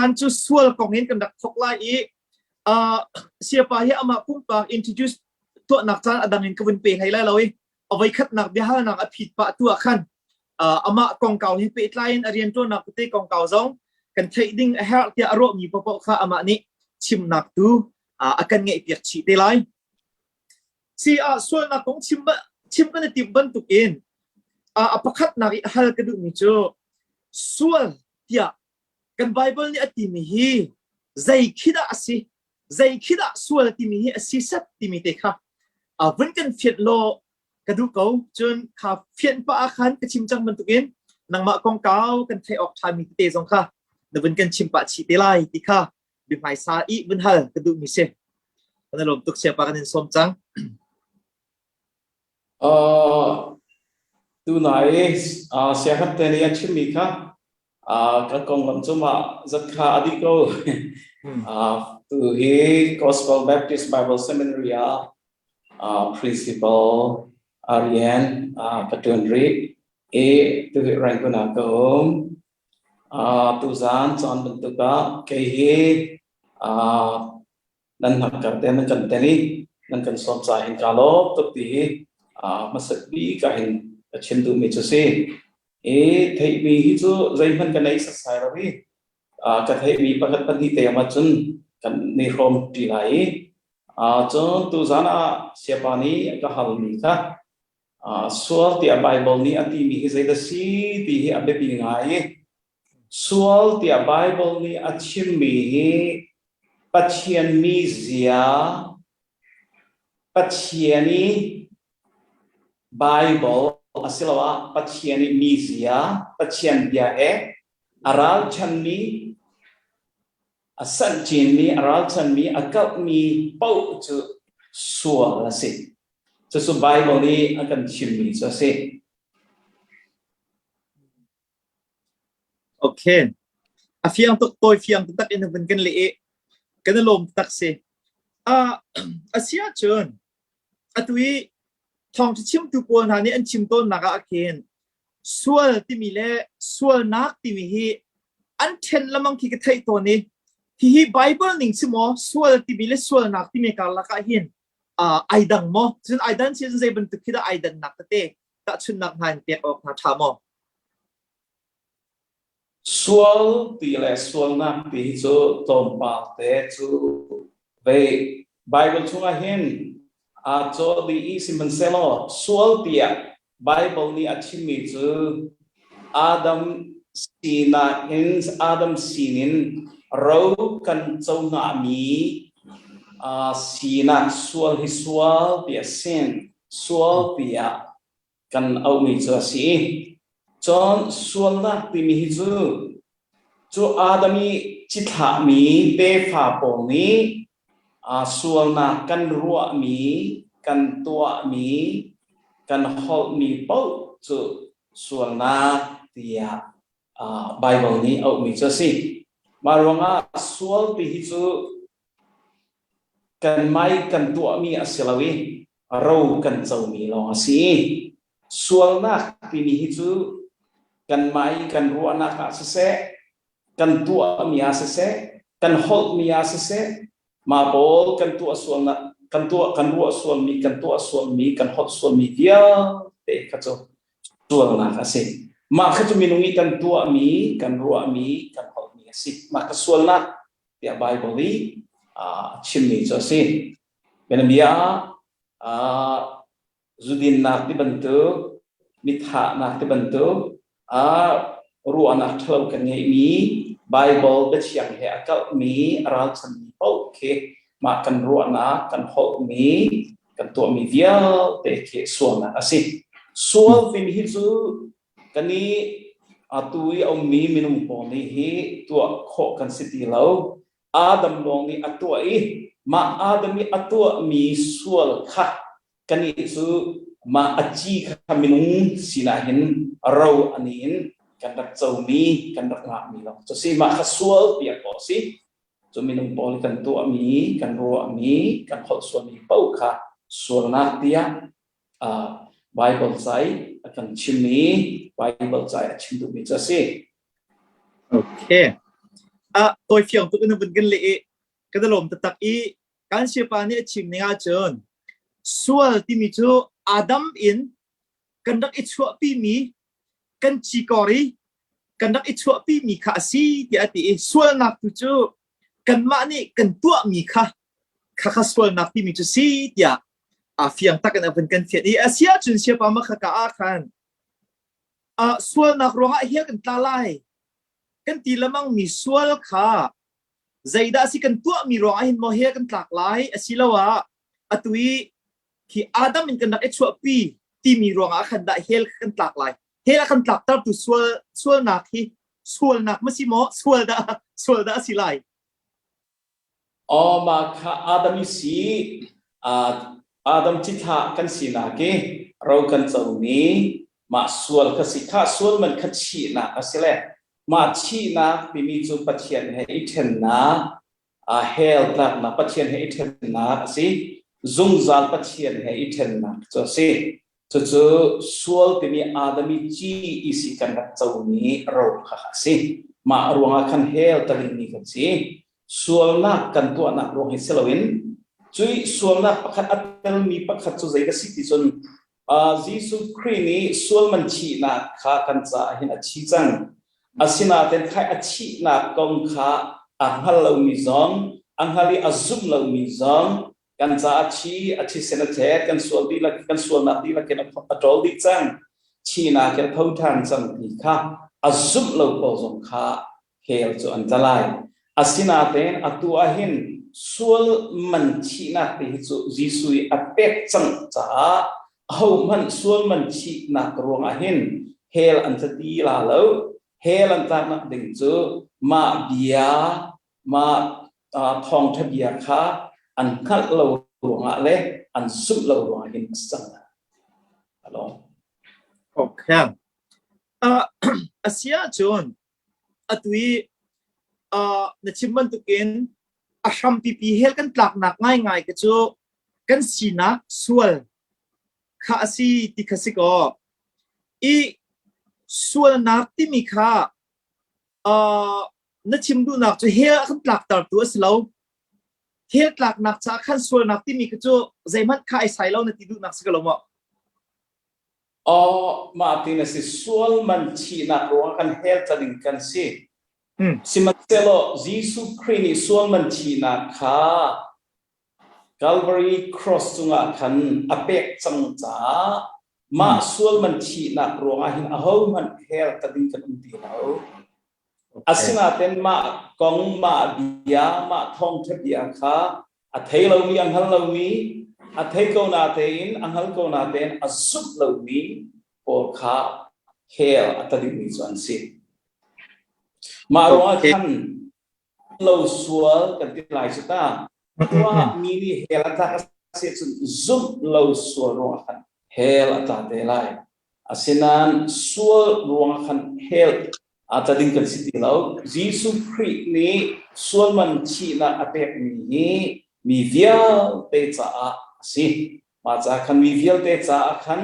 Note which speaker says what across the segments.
Speaker 1: Tuzan cu sual kong in kan rak thok lai i uh, siapa hi amah pumpak introduce tuahnak caan a dang in ka vun pe hlei lai lo i a voikhatnak biahalnak a phit pah tu ah khan uh, amah kongkau he pehtlai in a rianṭuannak tete kongkau zong kan theih ding a herh tiah a ruahmi paohpaoh kha amah nih chimnak tu uh, a kan ngeihpiak chih te lai. Si ah sualnak kong chim chim kan i timh bantuk in uh, a pakhatnak i hal ka duhmi cu sual tiah kan Bible nih a timi hi zei khi dah a si zei khi dah sual timi hi a si set timi te kha uh, vun kan fianh law ka duh ko. Cun kha fianh pah ah khan ka chim cang bantukin nangmah kongkau kan theih awk ṭhami tete zong kha na vun kan chim pah chih te lai ti kha biahmaisa i vun hal ka duhmi si. Kan i lawm tuk siapa kan in sawm cang.
Speaker 2: Uh, tunai uh, siangngakte nih a chimmi kha uh, ka konglam cu mah zat kha a dih ko. Uh, tu hi Gospel Baptist Bible Seminary ah uh, principal rian uh, ka ṭuan rih i tu hi Rangoon ah ka um. Uh, tuzaan caan bantuk ah kei hi uh, nan hnakkar te nan kan ten i nan kan sawm ca hin kaa lawm tuk ti hi hmasat bik ah hin ka chim duhmi cu si. I theihmi hi cu zeihmanh ka nei sasai lo i ka theihmi pakhat pahnih te ahcun kan ni hrawm ṭi lai i cun tuzaan ah siapa nih a ka halmi kha sual tiah Baibal nih a timi hi zeidah si ti hi a biapi ngai i Sual tiah Baibal nih a chimmi hi Pathian mizia, Pathian i Baibal asiloah Pathian i mizia, Pathian bia he a ralchanmi, a sanhcinmi, a ralchanmi, a kalhmi paoh cu sual a si. Cucu Baibal nih a kan chimmi cu a si.
Speaker 1: Okay. A fiang tuk tawi fiang taktak in vun kan leh i kan i lawm tak si. Uh, a si ahcun atu i thawngṭha chimtu pawl hna nih an chim tawnnak ah khin sual timi le sualnak timi hi an ṭhen lamang khi ka theih tawn i hihi Bible ning si maw sual timi le sualnak timi karlak ah hin uh, ai dang maw cun ai dan si zei bantuk khi dah ai dannak tete tahchunhnak hna in pek awk hna ṭha maw?
Speaker 2: Sual ti le sualnak ti hi cu tlawmpal te cu vei Bible chungah hin aa caw dih i sihmanhsehlaw sual tiah Bible nih a chimmi cu Adam sinak in Adam sinin ro kan co hngami uh, sinak sual hi sual tiah sin sual tiah kan auhmi cu a si. Cun sualnak timi hi cu cu Adam i cithlahmi tefa pawl nih sualnak kan ruahmi, kan tuahmi, kan holhmi paoh cu sualnak tiah Baibal nih auhmi cu a si. Mah ruangah sual ti hi cu Kanmah i kan tuahmi a si lo i ro kan comi lawng a si. Sualnak timi hi cu kanmah i kan ruahnak ah siseh, kan tuahmi ah siseh, kan holhmi ah siseh, mah pawl kan tuah sualnak kan tuah kan ruah sualmi, kan tuah sualmi, kan holh sualmi vialte kha cu sualnak a si. Mah kha cu minung i kan tuahmi, kan ruahmi, kan holhmi a si. Mah kha sualnak tiah Baibal i a chimmi cu a si. Bianabia ah zudinnak ti bantuk, mithahnak ti bantuk, ruahnak ṭhalo kan ngeihmi, Baibal biathiang he a kalhmi, a ralchanmi paoh khi mah kan ruahnak, kan holhmi, kan tuahmi vialte khi sualnak a si. Sual timi hi cu Kan i atu i a ummi minung pawl nih hi tuah khawh kan si ti lo. Adam lawng nih a tuah i mah Adam i a tuahmi sual kha kannih cu mah a ci kha minung sinah hin ro a ni in kan rak comi, kan rak ngahmi lawng cu si. Mah kha sual tiah kawh a si. Cu minung pawl kan tuahmi, kan ruahmi, kan holh sualmi paoh kha sualnak tiah Bible ca i a kan chimmi Bible ca i a chim duhmi cu a si.
Speaker 1: Okay. A tawi fiang tuk in vun kan leh i kan i lawm taktak i kan siapa nih a chim ning ahcun sual timi cu Adam in kan rak i chuahpimi kan cikor i kan rak i chuahpimi kha a si tiah a ti i sualnak tu cu kanmah nih kan tuahmi kha kha kha sualnak timi cu si tiah a fiang tak in a vun kan fian i a si ahcun siapa ma kha ka ah khan sualnak ruangah hell kan tla lai kan ti lamang mi sual kha zeidah si kan tuahmi ruangah hin maw hell kan tlak lai asiloah atu i khi Adam in kan rak i chuahpi timi ruangah khan dah hell kan tlak lai hell a kan tlaktertu sual sualnak hi sualnak ma si maw sual dah sual dah si lai
Speaker 2: Aw mah kha Adam i si Adam cithlah kan sinak i ro kan comi mah sual kha si kha sual man kha chihnak a si le mah chihnak timi cu Pathian he i ṭhennak hell tlaknak Pathian he i ṭhennak a si zungzal Pathian he i ṭhennak cu a si Cucu sual timi Adam i ci isi kan rak comi ro kha a si. Mah ruangah khan hell talingmi kan si. Sualnak kan tuahnak ruang hi si loin cui sualnak pakhat a telmi pakhat cu zei ka si ti cun Jesuh Khrih nih sual man thihnak kha kan caah hin a thi cang. Asinain khai a thihnak kong kha a hngal lomi zong, a hngal i a zum lomi zong kan caah thi a thisen a thlet kan sual dihlak kan sualnak dihlak in a ṭawl dih cang thihnak in a tho ṭhan cang ti kha a zumh lo pawl zong kha hell cu an tla lai asinain atu ah hin sual man thihnak ti hi cu Jesuh i a pek cang caah ahohmanh sual man thihnak ruangah hin hell an tla ti la lo hell an tlaknak ding cu mah bia Mah thawngṭha bia kha an hngalh lo ruangah le an zumh lo ruangah hin a si cang. Alo.
Speaker 1: Okay. Uh, a si ahcun atu i uh, na chim bantukin a hrampipi hell kan tlaknak ngaingai ka cu kan sinak sual kha a si ti kha si kaw i sualnak timi kha uh, na chim duhnak cu hell a kan tlaktertu a si lo hell tlaknak caah khan sualnak timi kha cu zeihmanh kha ai sai lo na ti duhnak si ko lo maw
Speaker 2: Aw mah tin a si sual man thihnak ruang kan hell tla ding kan si sihmanhsehlaw Jesuh Khrih nih sual man thihnak kha Calvary cross cungah khan a pek cang caah mah sual man thihnak ruangah hin ahohmanh hell tla ding kan um ti lo Asinain mah kong, mah bia, mah thawngṭha bia kha a thei lomi, a hngal lomi, a thei ko natein, a hngal ko natein a zumh lomi pawl kha hell a tla dingmi cu an si. Mah ruangah khan lo sual kan ti lai cu ta. Tuah mi nih hell a tlak a si ahcun zumh lo sual ruangah khan hell a tla te lai. Asinain sual ruangah khan hell a tla ding kan si ti lo. Jesuh Khrih nih sual man thihnak a pekmi hi mi vialte caah a si. Mah caah khan mi vialte caah khan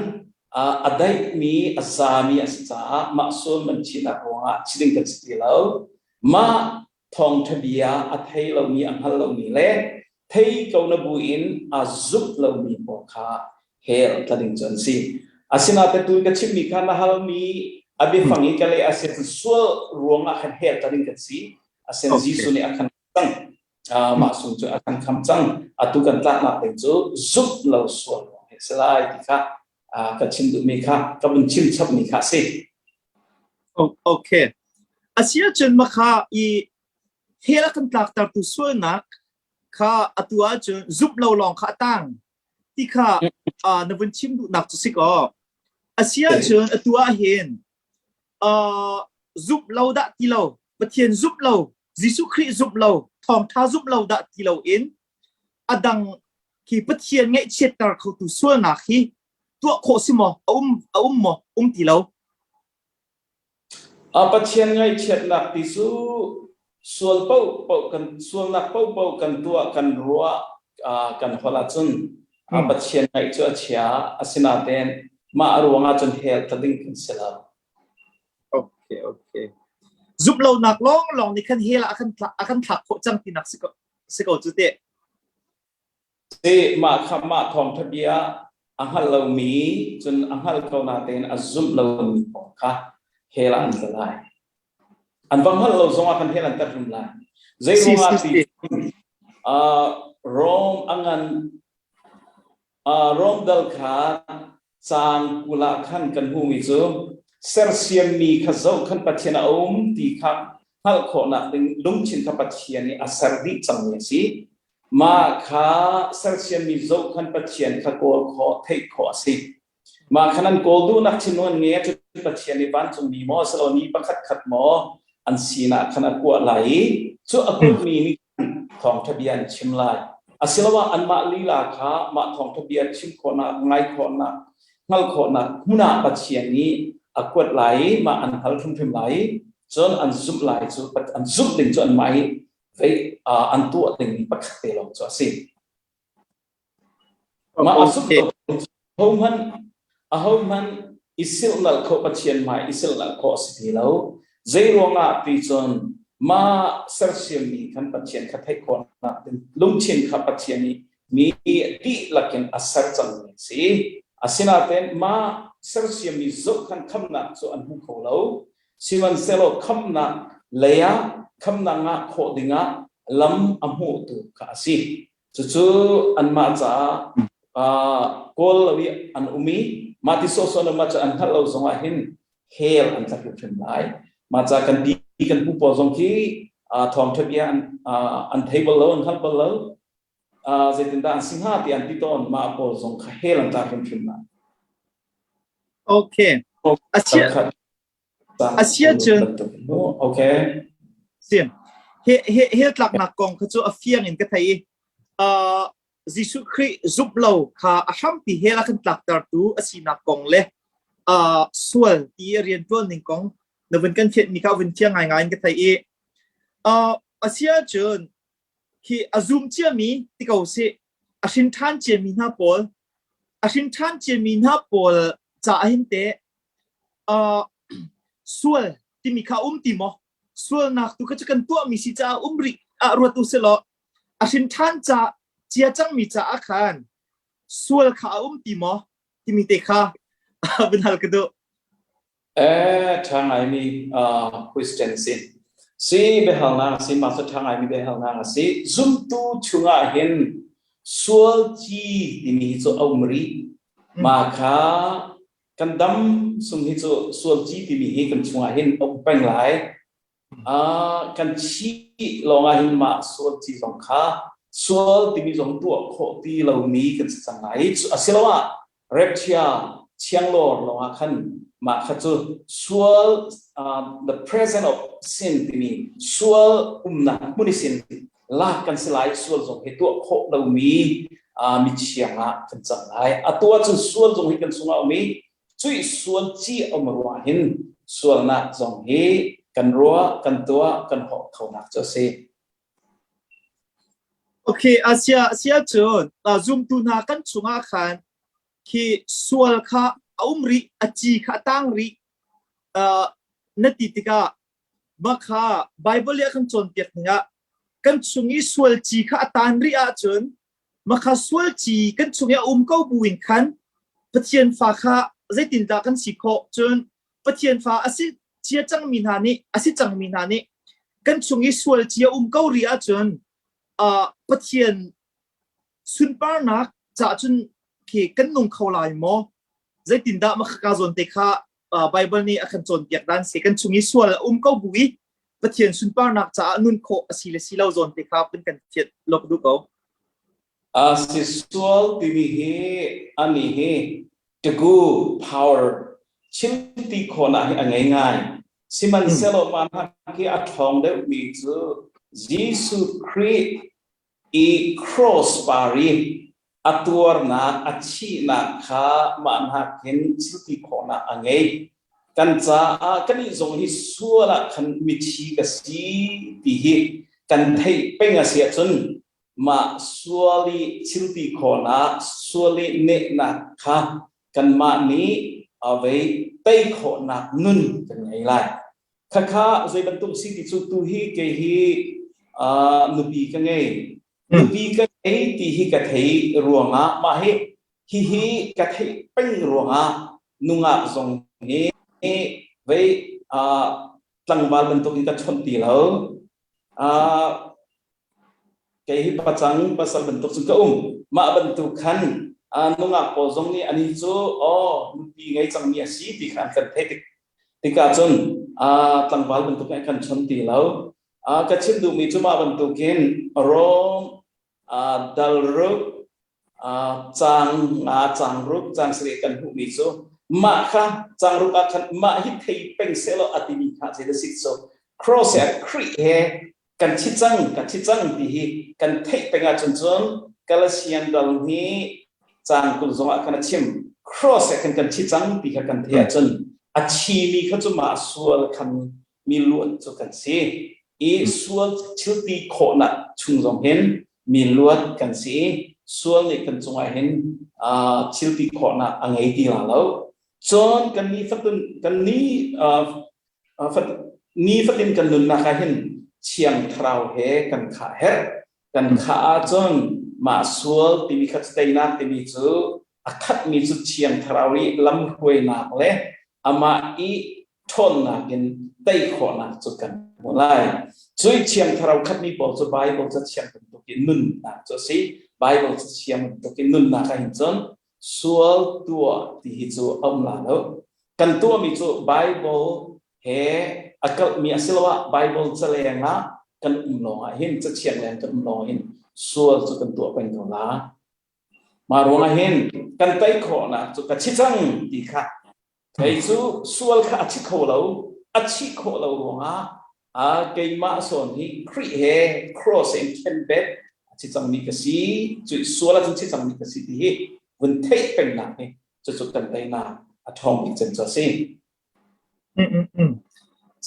Speaker 2: a daihmi, a zami a si caah mah sual man thihnak ruangah thi ding kan si ti lo. Mah thawngṭha bia a thei lomi, a hngal lomi le thei ko na bu in a zumh lomi pawl kha hell tla ding cu an si. Asinain tu ka chimmi kha na halmi a biafang i ka leh a si sual ruangah khan hell tla ding kan si. Asen Jesuh nih a kan cang. Mah sung cu a kan kham cang. Atu kan tlaknak ding cu zumh lo sual ruang hi si lai ti kha ka chim duhmi kha ka vun chim chapmi kha a si.
Speaker 1: Okay. Asiahcun makha i hell a kan tlaktertu sualnak kha atu ahcun zumh lo lawng kha a tang ti kha na vun chim duhnak cu si kaw. Asiahcun atu ah hin zumh lo dah ti lo, Pathian zumh lo, Jesuh Khrih zumh lo, thawngṭha zumh lo dah ti lo in a dang khi Pathian ngaihchiatter khotu sualnak hi tuah khawh si maw? A um a um maw? Um ti lo.
Speaker 2: A Pathian ngaihchiatnak ti cu sual paohpaoh kan sualnak paohpaoh kan tuah kan ruah kan holh ahcun Pathian ngaih cu a chia asinain mah ruangah cun hell tla ding kan si lo.
Speaker 1: Okay, okay. Zumh lonak lawnglawng nih khan hell ah a kan thlak khawh cang tinak si ko, si ko cu teh.
Speaker 2: Si mah kha mah thawngṭha bia a hngal lomi cun a hngal ko natein a zumh lomi kong kha hell ah an tla lai. An va hngalh lo zongah kan hell an tat rum lai. Zei ruangah ti Rome a ngan Rome dal kha caang 20 ah khan kan hmuhmi cu sersiammi kha zoh khan Pathian a um ti kha hngalh khawhnak ding lungthin kha Pathian nih a ser dih cangmi a si. Mah kha sersiammi zoh khan Pathian kha kawl khawh, theih khawh a si. Mah kha nan kawl duhnak thinlung an ngei ahcun Pathian nih vancungmi maw asilo mi pakhat khat maw an sinah khan a kuah lai i cu a kuahmi nih thawngṭha bia an chim lai. Asiloah anmah lila kha mah thawngṭha bia chim khawhnak, ngai khawhnak, hngalh khawhnak hmun ah Pathian nih a kuat lai i mah an hngal hrimhrim lai i cun an zumh lai cu an zumh ding cu anmah i vei an tuah dingmi pakhat te lawng cu a si. Mah a zumh lo ahohmanh ahohmanh i silhnalh khawh Pathian hmai i silhnalh khawh a si ti lo. Zei ruangah ti cun mah sersiammi khan Pathian kha theih khawhnak ding lungthin kha Pathian nih mi dihlak in a ser cangmi a si. Asinain mah sersiammi zoh khan khamnak cu an hmu kho lo. Sihmanhsehlaw khamnak lei ah khamnak ngah khawh dingah lam a hmuhtu kha a si. Cucu anmah caah kawl lo i an um i mah ti sawhsawh in mah cu an hngalh lo zongah hin hell an tla hrimhrim lai. Mah ca kan pi kan pu pawl zong khi thawngṭha bia an thei bal lo, an hngal bal lo. Zeitindah an si hnga ti an ti tawn. Mah pawl zong kha hell an tla hrimhrim lai.
Speaker 1: Okay. Achia Asia cun
Speaker 2: Okay.
Speaker 1: Sim. He he he tlaknak kong kha cu a fiang in ka thei i uh, Jesuh Khrih zumh lo kha a hrampi hell a kan tlaktertu a sinak kong le uh, sual ti rian ṭuan ning kong na vun kan fianh mi kha vun fiang ngai ngai in ka thei i uh, asia cun khi a zum ciami ti ko si a hrin ṭhan ciami hna pawl a hrin ṭhan ciami hna pawl ca hin te uh, sual timi kha um ti maw? Sualnak tu kha cu kan tuahmi si caah um rih ah ruat u silaw a hrin ṭhan ca cia cangmi caah khan sual kha a um ti maw timi te kha vun hal ka duh.
Speaker 2: Eh, ṭha ngaimi uh, question si. Si biahalnak a si, mah cu ṭha ngaimi biahalnak a si. Zumtu chungah hin sual ci timi hi cu a um rih. Mah kha kan dam sung hi cu sual ci timi hi kan chungah hin a um peng lai. Uh, kan thi lawngah hin mah sual ci zong kha sual timi zong tuah khawh ti lomi kan si cang lai. Asiloah reptia thianglawr lawngah khan mah kha cu sual uh, the presence of sin timi sual umnak hmun i sin lak kan si lai sual zong hi tuah khawh lomi mi thiang ah kan cang lai atu ahcun sual zong hi kan chungah um i cuih sual ci um ruah hin sualnak zong hi kan ruah kan tuah kan hawh khonak cu a si
Speaker 1: Okay, asia asia cun zumtu hna kan chungah khan khi sual kha a um rih a ci kha a tang rih na ti tikah Mah kha Baibal nih a kan cawnpiak ning ah kan chung i sual ci kha a taan rih ahcun mah kha sual ci kan chung i a um ko buin khan Pathian fa kha zeitindah kan si khawh? Cun Pathian fa a si cia cangmi hna nih a si cangmi hna nih kan chung i sual ci a um ko rih ahcun uh, Pathian sunparnak caah cun khi kan nung kho lai maw? Zeitindah mah ka zawn te kha Baibal nih a kan cawnpiak dan si kan chung i sual a um ko bu i Pathian sunparnak caah nun khawh a si le si lo zawn te kha pun kan thiat lok duh ko.
Speaker 2: A si sual timi hi ani hi tagu power chim ti khawhnak hi a ngei ngai. Sihmanhsehlaw mah hi a ṭhawng deuhmi cu Jesuh Khrih i cross par i a tuarnak a thihnak kha mah nakin thilti khawhnak a ngei. Kan caah kannih zong hi sual ah khan mithi ka si ti hi kan theih peng a si ahcun mah sual i thilti khawhnak sual i nehnak kha kanmah nih a vei tei khawhnak nun kan ngei lai. Khakha zei bantuk si ti cu tu hi kei hi nupi ka ngei. Nupi ka ngei ti hi ka thei ruangah mah hi hihi ka theih peng ruangah nungak zong hi vei tlangval bantuk in ka chawnh ti lo. Kei hi pacang pasal bantuk cun ka um. Mah bantuk khan nungak pawl zong nih ani cu aw nupi ngei cangmi a si ti kha an kan theih tik tikah cun tlangval bantuk in kan chon ti lo. Ka chim duhmi cu mah bantukin Rom dal ruk caang nga caang ruk caang sarih kan hmuhmi cu mah kha caang ruk ah khan mah hi thei peng sehlaw a timi kha zei dah si so cross he Khrih he kan thi cang kan thi cang ti hi kan theih peng ahcun cun Galatian dal hi caang 20 zong ah khan a chim cross he khan kan thi cang ti kha kan theih ahcun a thimi kha cu mah sual khan mi luat cu kan si i sual thilti khawhnak chung zong hin mi luat kan si i sual nih kan cungah hin thilti khawhnak a ngei ti la lo. Cun kan ni fatin kan ni ni fatin kan nunnak ah hin thiang thlarau he kan khah herh. Kan khah ahcun mah sual timi kha teinak timi cu a khatmi cu thiang thlarau i lamhruainak le amah i ṭhawnnak in tei khawhnak cu kan hmuh lai. Cui thiang thlarau khatmi pawl cu Bible ca thiang bantuk in nunnak cu a si. Bible ca thiang bantuk in nunnak ah hin cun sual tuah ti hi cu a um la lo. Kan tuahmi cu Bible he a kalhmi asiloah Bible caleng ah kan um lawng ah hin cathiang leng kan um lawng hin sual cu kan tuah peng ko la. Mah ruangah hin kan tei khawhnak cu ka thi cang ti kha Kei cu sual kha a thi kho lo, a thih khawh lo ruangah keimah sawn hi Khrih he cross in khenbet a thi cangmi ka si, cu sual ahcun thi cangmi ka si ti hi vun theih pengnak hi cucu kan teinak a ṭhawng bik cem cu a si.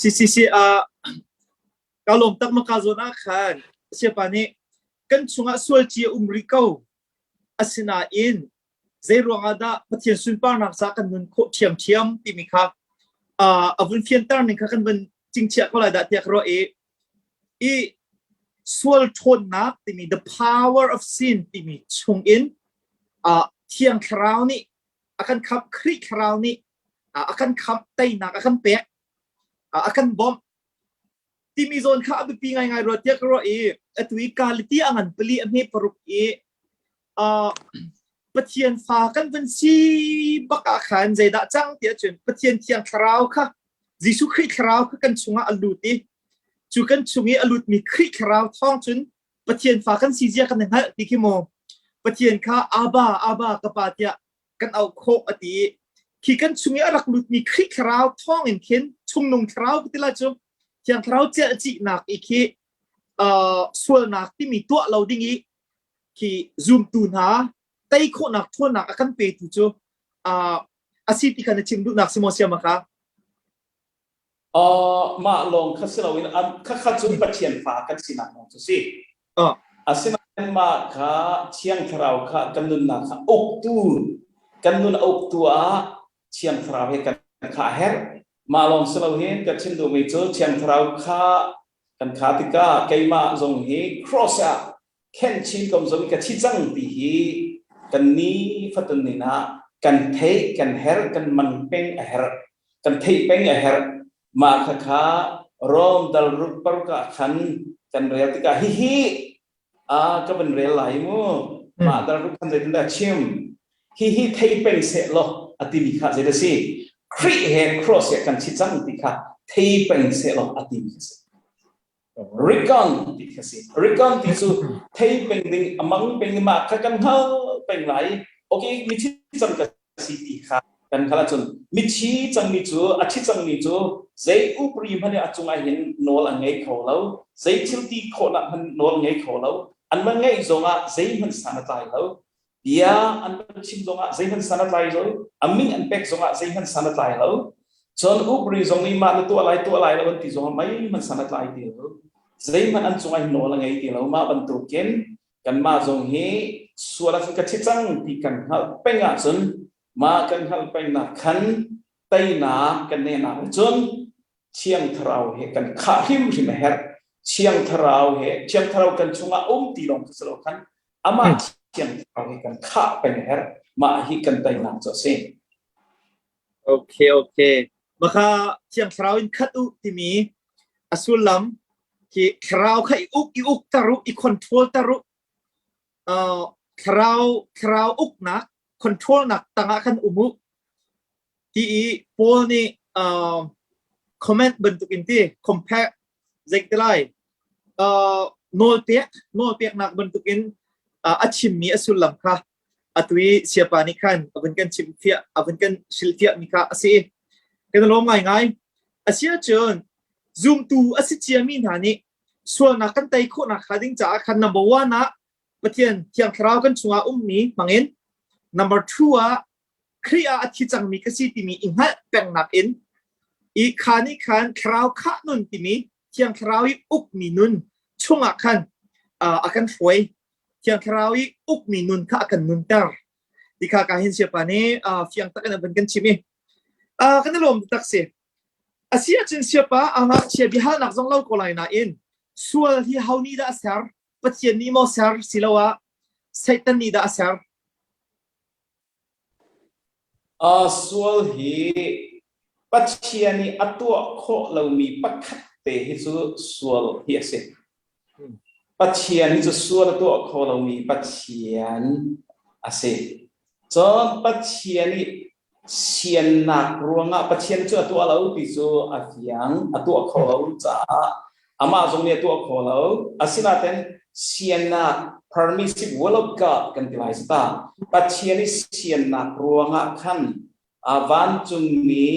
Speaker 1: Si si si a ka lawm tak ma ka zawn ah khan siapa nih kan chungah sual ci a um rih ko Asinain zeiruang ah dah Pathian sunparnak ca kan nun khawh ṭhiamṭhiam timi kha a vun fianter ning kha kan vun cingchiah ko lai dah tiah ka ruah i i sual ṭhawnnak timi the power of sin timi chungin Thiang Thlarau nih a kan khamh Khrih Thlarau nih a kan khamh teinak a kan pek a kan bawmh timi zawn kha a biapi ngaingai rua tiah ka ruah i atu i kaliti a ngan pali a hme paruk i Pathian fa kan van si bak ah khan zeidah cang ti ahcun Pathian thiang thlarau kha Jesuh Khrih thlarau kha kan chungah a lut i cu kan chung i a lutmi Khrih thlarau thawng cun Pathian fa kan si zia kan i hngalh ti khi mu Pathian kha Abba Abba ka pa tiah kan auh khawh a ti i khi kan chung i a rak lutmi Khrih thlarau thawng in khin chungnung thlarau ka ti lai cu thiang thlarau celhcihnak i khi sualnak timi tuah lo ding i khi zumtu hna tei khawhnak ṭhawnnak a kan petu cu a si ti kha na chim duhnak si maw siama kha
Speaker 2: Mah lawng kha si loin khakha cu Pathian fa kan sinak lawng cu si. Asinain mah kha Thiang Thlarau kha kan nunnak kha uktu, kan nun a uktu ah Thiang Thlarau he kan kha a herh. Mah lawng si lo hin ka chim duhmi cu Thiang Thlarau kha kan kha tikah keimah zong hi cross ah khenh chin kom zong i ka thi cang ti hi kan ni fatun nin ah kan theih kan herh kan man peng a herh kan theih peng a herh mah kha kha Rom dal ruk paruk ah khan kan rel tikah hihi a ka van rel lai mu mah dal ruk khan zeitindah chim hihi thei peng seh law a timi kha zei si Khrih he cross he kan thi cang ti kha thei peng seh law a timi kha si Recon ti kha si. Recon ti cu thei peng ding amang peng mah kha kan hngal peng lai. Okay, mithi cang ka si ti kha kan hngal ahcun mithi cangmi cu a thi cangmi cu zei upri hmanh a cungah hin nawl a ngei kho lo. Zei thil ti khawhnak hmanh nawl ngei kho lo. An va ngeih zongah zeihmanh san a tlai lo. Bia an van chim zongah zeihmanh san a tlai lo. A min an pek zongah zeihmanh san a tlai lo. Cun upri zong nih mah na tuah lai tuah lai lo an ti zongah meihmanh san a tlai ti lo. Zeihmanh an cungah hin nawl a ngei ti lo. Mah bantukin kanmah zong hi sual ahcun ka thi cang ti kan hngalh peng ahcun mah kan hngalh pengnak khan teinak kan nehnak cun. Thiang Thlarau he kan khah hrimhrim a herh. Thiang Thlarau he Thiang Thlarau kan chungah um ti lawng si lo khan amah Thiang Thlarau he kan khah peng a herh. Mah hi kan teinak cu a si.
Speaker 1: Okay, okay. Maka Thiang Thlarau in khat u timi a sullam khi thlarau kha i uk i uk tar u i control tar u thlarau thlarau uknak control nak tangah khan um u ti i Paul nih comment bantukin ti compare zei lai nawlpek nawlpeknak bantukin a chimmi a sullam kha atui siapa nih khan a vun kan chim fiah a vun kan hrilhfiah mi kha a si. Kan lawm ngai ngai. Asia cun zumtu a si ciami hna nih sualnak kan tei khawhnak hnga ding caah khan number one ah Pathian Thiang Thlarau kan chungah ummi hmangin number two ah Khrih ah a thi cangmi ka si timi i hngalh pengnak in i kha nih khan thlarau khah nun timi Thiang Thlarau i ukmi nun chungah khan a kan hruai. Thiang Thlarau i ukmi nun kha a kan nunter. Ti kha ka hin siapa nih fiang tak in a van kan chim i kan i lawm tak si. A si ahcun siapa a ngakchia biahalnak zong lo ko lai nain sual hi ho nih dah a ser? Pathian nih maw ser siloah Satan nih dah a ser?
Speaker 2: Sual hi Pathian nih a tuah khawh lomi pakhat te hi cu sual hi a si. Pathian hi cu sual a tuah kho lomi Pathian a si. Cun Pathian nih siannak ruangah Pathian cu a tuah lo ti cu a fiang, a tuah kho lo caah amah zong nih a tuah kho lo. Asinain siannak permissive will of God kan ti lai ta. Pathian i siannak ruangah khan a vancungmi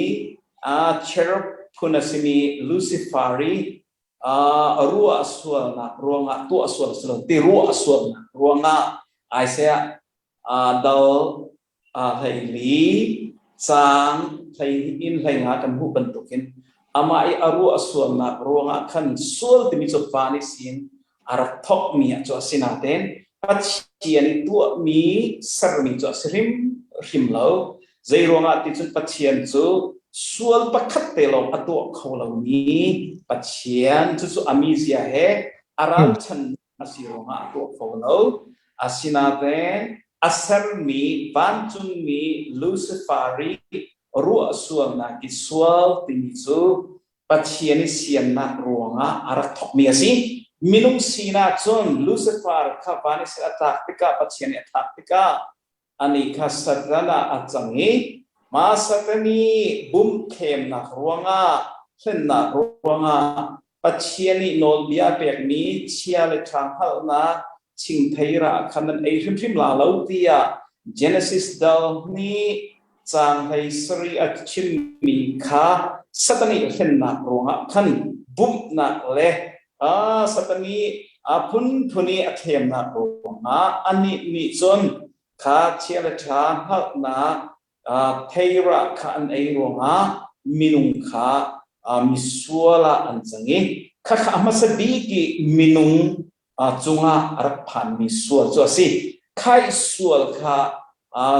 Speaker 2: a cherub phun a simi Lucifer i a ruah sualnak ruangah tuah sual si lo ti ruah sualnak ruangah Isaiah dal hleili caang hlei in hlei nga kan hmuh bantukin amah i a ruah sualnak ruangah khan sual timi cu van i sin a rak thokmi ah cu a si nain Pathian i tuahmi sermi cu a si hrim hrim lo. Zei ruangah ti cun Pathian cu sual pakhat te lawng a tuah kho lomi Pathian cucu a mizia he a ralchan a si ruangah a tuah kho lo. Asinain a sermi vancungmi Lucifer i ruah sualnak i sual timi cu Pathian i siannak ruangah a rak thawkmi a si. Minung sinah cun Lucifer kha van i a tlak tikah Pathian i a thlak tikah anih kha Satan ah a cang i mah Satan i bumhthlemnak ruangah hlennak ruangah Pathian nih nawlbia pekmi chia le ṭha hngalhnak thingthei rah kha nan ei hrimhrim la lo tiah Genesis dal nih caang hlei sarih a chimmi kha Satan nih hlennak ruangah khan bumhnak le Satan nih a phunphun i a thlemnak ruangah anih nih cun kha chia le ṭha hngalhnak theirah kha an ei ruangah minung kha misual ah an cang i khakha a hmasa bik i minung cungah a rak phanmi sual cu a si. Khaih sual kha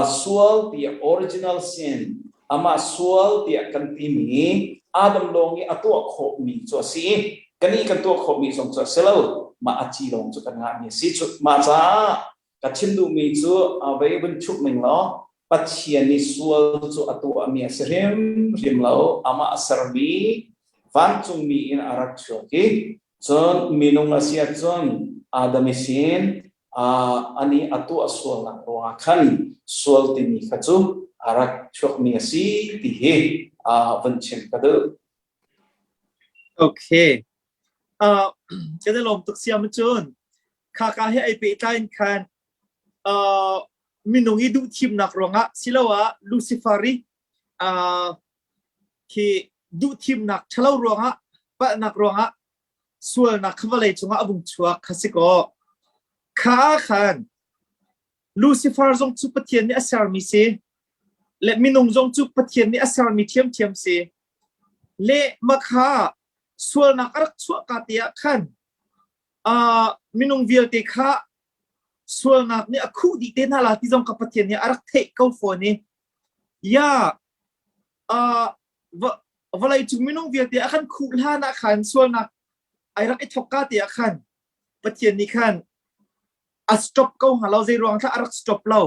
Speaker 2: sual tiah original sin amah sual tiah kan timi Adam lawng i a tuah khawhmi cu a si i kannih kan tuah khawhmi zong cu a si lo mah a ci lawng cu kan ngahmi a si. Mah caah Ka chim duhmi cu vei vun chuk ning law Pathian nih sual cu a tuahmi a si hrimhrim lo. Amah a sermi vancungmi in a rak chuak i cun minung a si ahcun Adam i sin ani a tuah sualnak ruangah khan sual timi kha cu a rak chuakmi a si ti hi vun chim ka duh.
Speaker 1: Okay. Kan i lawm tuk siam cun khaka he ai pehtlai in khan uh, minung i duh thimnak ruangah siloah Lucifer i uh, khi duh thimnak ṭhalo ruangah palhnak ruangah sualnak kha vawlei cungah a vung chuak kha si kaw kha khan Lucifer zong cu Pathian nih a sermi si le minung zong cu Pathian nih a sermi ṭhiamṭhiam si le makha sualnak a rak chuah ka te ah khan uh, minung vialte kha sualnak nih a khuh dih te hna la ti zong ka Pathian nih a rak theih ko fawn i ya uh, va Vawlei cung minung vialte a kan khuh hlan ah khan sualnak ai rak i thok ka te ah khan Pathian nih khan a stop ko hnga lo zei ruang thla a rak stop lo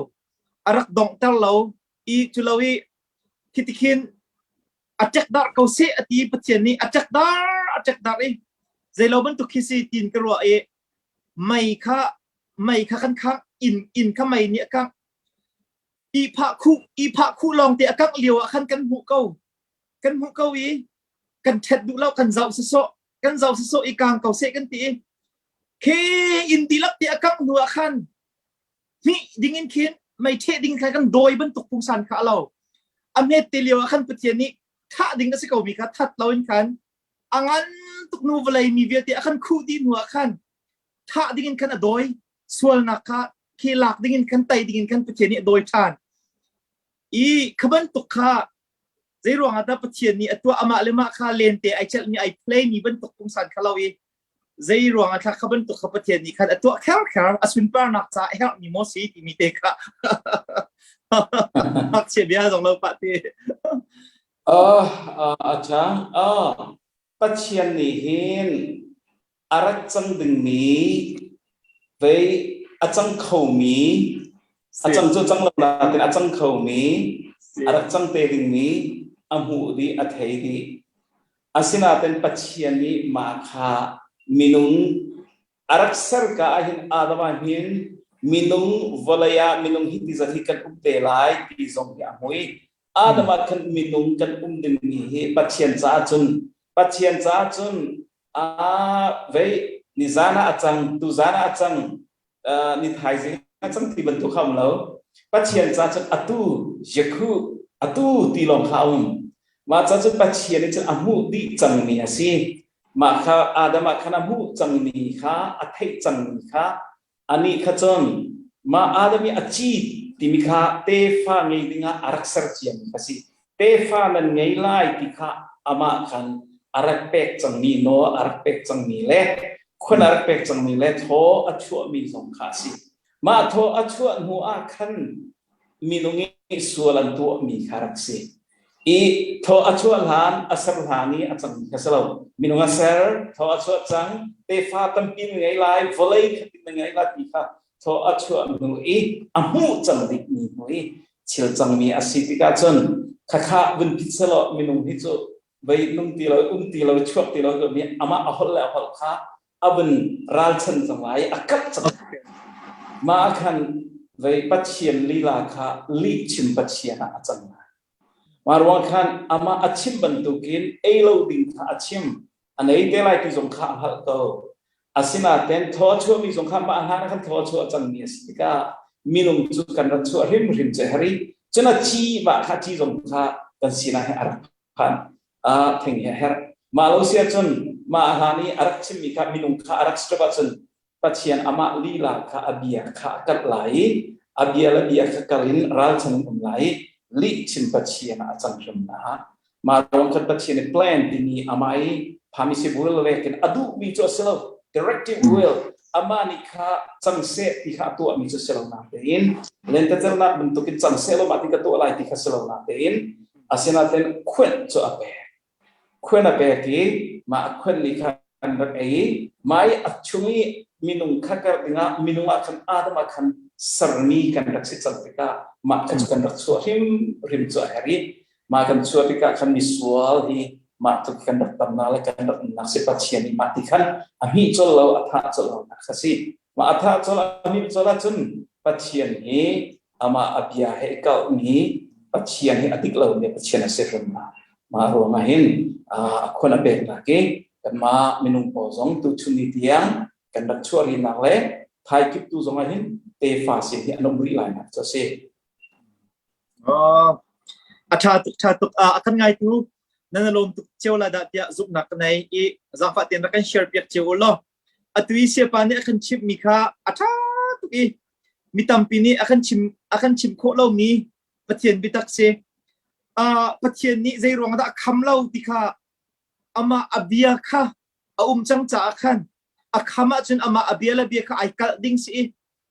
Speaker 1: a rak donghter lo i cu lo i khitikhin a tek dar ko seh a ti Pathian nih a tek dar a tek dar i zeilo bantuk khi si tin ka ruah i mei kha mei kha kan khang inn inn kha mei nih a kangh ihphah khuh ihphah khuh lawng te a kangh lio ah khan kan hmuh ko kan hmuh ko i kan ṭhet duh lo kan zoh sawsawh kan zoh sawsawh i kang ko seh kan ti i khi inn dihlak te a kangh hnu ah khan hmih ding in khin mei ṭheh ding khan kan dawi bantuk pungsan kha a lo a hmet te lio ah khan Pathian nih thah ding a si ko mi kha that lo in khan a ngan tuk nu vawlei mi vialte a kan khuh dih hnu ah khan thah ding in khan a dawi sualnak kha khi lak ding in khan tai ding in khan Pathian nih a dawi ṭhan i kha bantuk kha zei ruang ah dah Pathian nih a tuah amah le mah kha lente ai celh mi ai play mi bantuk pungsan kha lo i zei ruang ah thla kha bantuk kha Pathian nih khan a tuah kher kher a sunparnak ca a herh mi maw si timi te kha ngakchia bia zong lo pah te.
Speaker 2: Uh, uh, a uh, Pathian nih hin a rak cang dingmi vei a cang khomi a cang cu cang lo nain a cang khomi a rak cang te dingmi a hmuh dih a thei dih asinain Pathian nih mah kha minung a rak ser ka ah hin Adam ah hin minung vawlei ah minung hi ti zat hi kan um te lai ti zong hi a hmu i Adam ah khan minung kan um dingmi hi Pathian caah cun Pathian caah cun Ah, vei nizan ah a cang, tuzan ah a cang, uh, ni thaizing a cang ti bantuk kha um lo. Pathian ca cun atu, Yakhu, atu ti lawng kha a um. Mah ca cun Pathian nih cun a hmuh dih cangmi a si. Mah kha Adam ah khan a hmuh cangmi kha, a theih cangmi kha, anih kha cun mah Adam i a ci timi kha tefa ngei dingah a rak ser ciami kha si. Tefa nan ngei lai ti kha amah khan a rak pek cangmi nawl a rak pek cangmi le khun a rak pek cangmi le thaw a chuahmi zong kha a si. Mah thaw a chuah hnu ah khan minung i sual an tuahmi kha rak si. I thaw a chuah hlan, a ser hlan i a cangmi kha si lo. Minung a ser, thaw a chuah cang, tefa tampi na ngei lai, vawlei khatin na ngei lai ti kha thaw a chuah hnu i a hmuh cang dikmi hnu i thil cangmi a si tikah cun khakha vun phit selaw minung hi cu vei nung ti lo, um ti lo, chuak ti lo mi amah a holh le a holh kha a vun ralchan cang lai a kap cang mah khan vei Pathian lila kha lih chim Pathian ah a cang lai mah ruang khan amah a chim bantukin ei lo ding kha a chim a nei te lai ti zong kha a hngalh ko asinain thaw a chuahmi zong kha mah hlan khan thaw a chuah cangmi a si tikah minung cu kan rak chuah hrimhrim cu hari cun a ci mah kha ci zong kha kan sinah he a rak phan a theng hi a herh. Mah lo si ahcun mah hlan i a rak chimmi kha minung kha a rak strip ahcun Pathian amah lila kha a bia kha a kalh lai i a bia le bia kha kal in ralchan in um lai i lih chim Pathian ah a cang hrim na. Mah ruang khan Pathian i plan timi amah i permissive will lekin a duhmi cu a si lo. Directive will amah nih kha cang seh ti kha a tuahmi cu si lo natein lentecelnak bantukin cang seh lo mah ti ka tuah lai ti kha si lo natein Asinain khuanh cu a pek. Khuan a pek i mah a khuanh nih khan an rak ei i mah i a chung i minung kha kar dingah minung ah khan Adam ah khan sermi kan rak si cang tikah mah kha cu kan rak chuah hrimhrim cu a herh i mah kan chuah tikah khan misual hi mah tluk kan rak tamnak le kan rak umnak si Pathian nih mah ti khan a hmih colh lo a thah colh lo nak kha si mah a thah colh a hmih colh ahcun Pathian hi amah a bia he i kalhmi Pathian hi a dik lomi Pathian a si hrim ma. Mah ruangah hin a khuan a peknak i kanmah minung pawl zong tuchun ni tiang kan rak chuah rihnak le thaikip tu zong ah hin tefa sin hi an um rih lai nak cu a si.
Speaker 1: A ṭha tuk ṭha tuk a kan ngaitu nan lawm tuk cio la dah tiah zumhnak ka nei i zaangfah tein rak kan share piak cio u law atu i siapa nih a kan chimhmi kha a ṭha tuk i mi tampi nih a kan chim a kan chim khawh lomi Pathian biatak si. Uh, Pathian nih zei ruang dah a kham lo ti kha amah a bia kha a um cang caah khan a kham ahcun amah a bia le bia kha ai kalh ding si i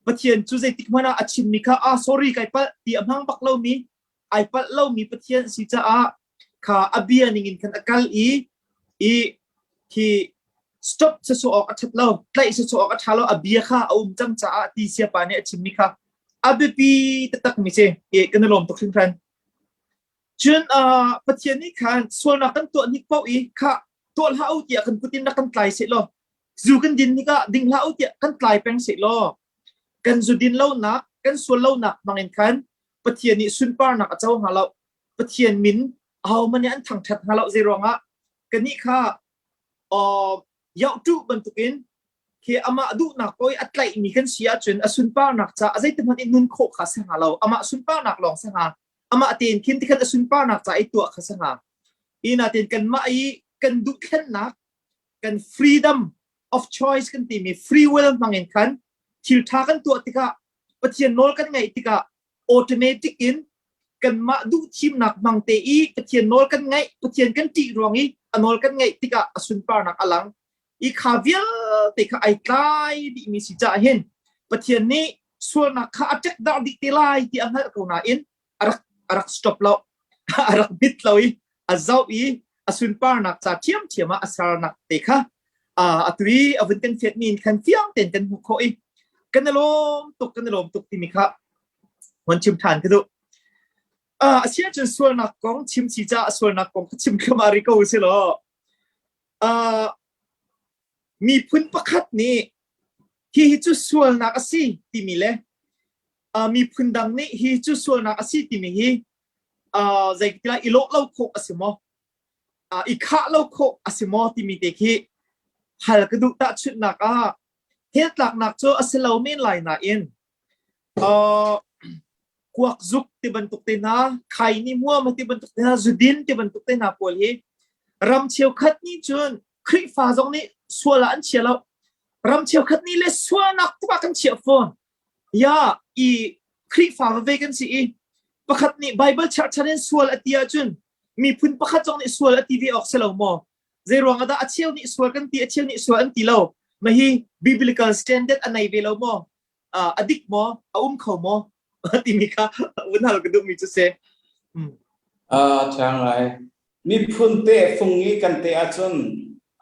Speaker 1: Pathian cu zeitik hmanh ah a chimmi kha ah sorry kai palh ti a hmang bak lomi ai palh lomi Pathian si caah. Kha a bia ning in khan a kal i i khi stop sawsawh awk a ṭhat lo, tlaih sawsawh awk a ṭha lo, a bia kha a um cang caah ti siapa nih a chimmi kha a biapi taktak mi si. I kan i lawm tuk hringhran. Cun Pathian nih khan sualnak kan tuah hnik paoh i kha tuah hlah u tiah kan kut in rak kan tlai seh law zu kan din hnik ah ding hlah u tiah kan tlai peng seh law kan zu din lonak kan sual lonak hmang in khan Pathian nih sunparnak a co hnga lo. Pathian min ahohmanh nih an thangṭhat hnga lo. Zei ruangah kannih kha yohtuh bantukin khi amah duhnak paoh i a tlaihmi kan si ahcun a sunparnak caah zeiti hmanh in nun khawh kha si hnga lo. Amah sunparnak lawng si hnga. Amah tein khin tikhan a sunparnak ca i tuah kha si hnga. Inatin kanmah i kan duhthlennak kan freedom of choice kan timi free will hmangin khan thil ṭha kan tuah tikah Pathian nawl kan ngaih tikah automatic in kanmah duh thimnak hmang te i Pathian nawl kan ngaih Pathian kan ṭih ruang i a nawl kan ngaih tikah a sunparnak a lang i kha vialte kha ai tlai dihmi si caah hin Pathian nih sualnak kha a ṭek dar dih te lai ti a hngalh ko nain a rak a rak stop lo a rak bit lo i a zoh i a sunparnak ca ṭhiamṭhiam ah a sernak te kha atu i a vun kan fiat mi in khan fiang tein kan hmuh khawh i kan i lawm tuk kan i lawm tuk timi kha hon chim ṭhan ka duh. A si ahcun sualnak kong chim si caah sualnak kong kha chim thluahmah rih ko usih law miphun pakhat nih hihi cu sualnak a si timi le miphun dang nih hi cu sualnak a si timi hi zeitilai i lawh lo khawh a si maw i khah lo khawh a si maw timi te khi hal ka duh. Tahchunhnak ah heltlaknak cu a si lo men lai nain kuak zuk ti bantuk te hna, khaini hmuam ti bantuk te hna, zudin ti bantuk te hna pawl hi ram cheukhat nih cun Khrihfa zong nih sual ah an chia lo, ram cheukhat nih le sualnak tuk ah kan chiah fawn ya. I Khrihfa veve kan si i pakhat nih Bible cherhchan in sual a ti ahcun miphun pakhat zong nih sual a ti ve awk si lo maw? Zei ruang ah dah a cheu nih sual kan ti, a cheu nih sual an ti lo? Mah hi biblical standard a nei ve lo maw? A dik maw? A um kho maw? Timi kha vun hal ka duhmi cu si.
Speaker 2: Ṭha ngai. Miphun te fung i kan te ahcun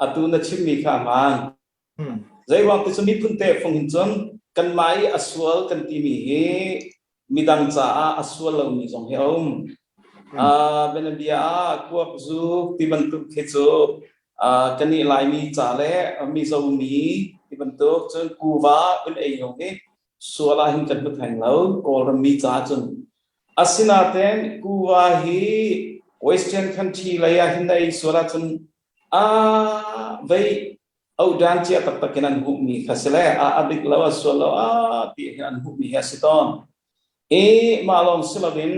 Speaker 2: atu na chimmi kha a hmaan. Zei ruang ti cu miphun te fung hin cun kanmah i a sual kan timi hi midang caah a sual lomi zong hi a um. Bianabia ah kuak zu ti bantuk khi cu kannih Laimi ca le Mizo mi ti bantuk cun kuva kan ei zong hi sual ah hin kan hmu theng lo Kawlram mi caah cun. Asinain kuva hi Western country lei ah hin na ei sual ahcun vei audan cia taktak in an hmuhmi kha si le a a dik lo a sual lo a ti hin an hmuhmi hi a si tawn. I mah lawng si loin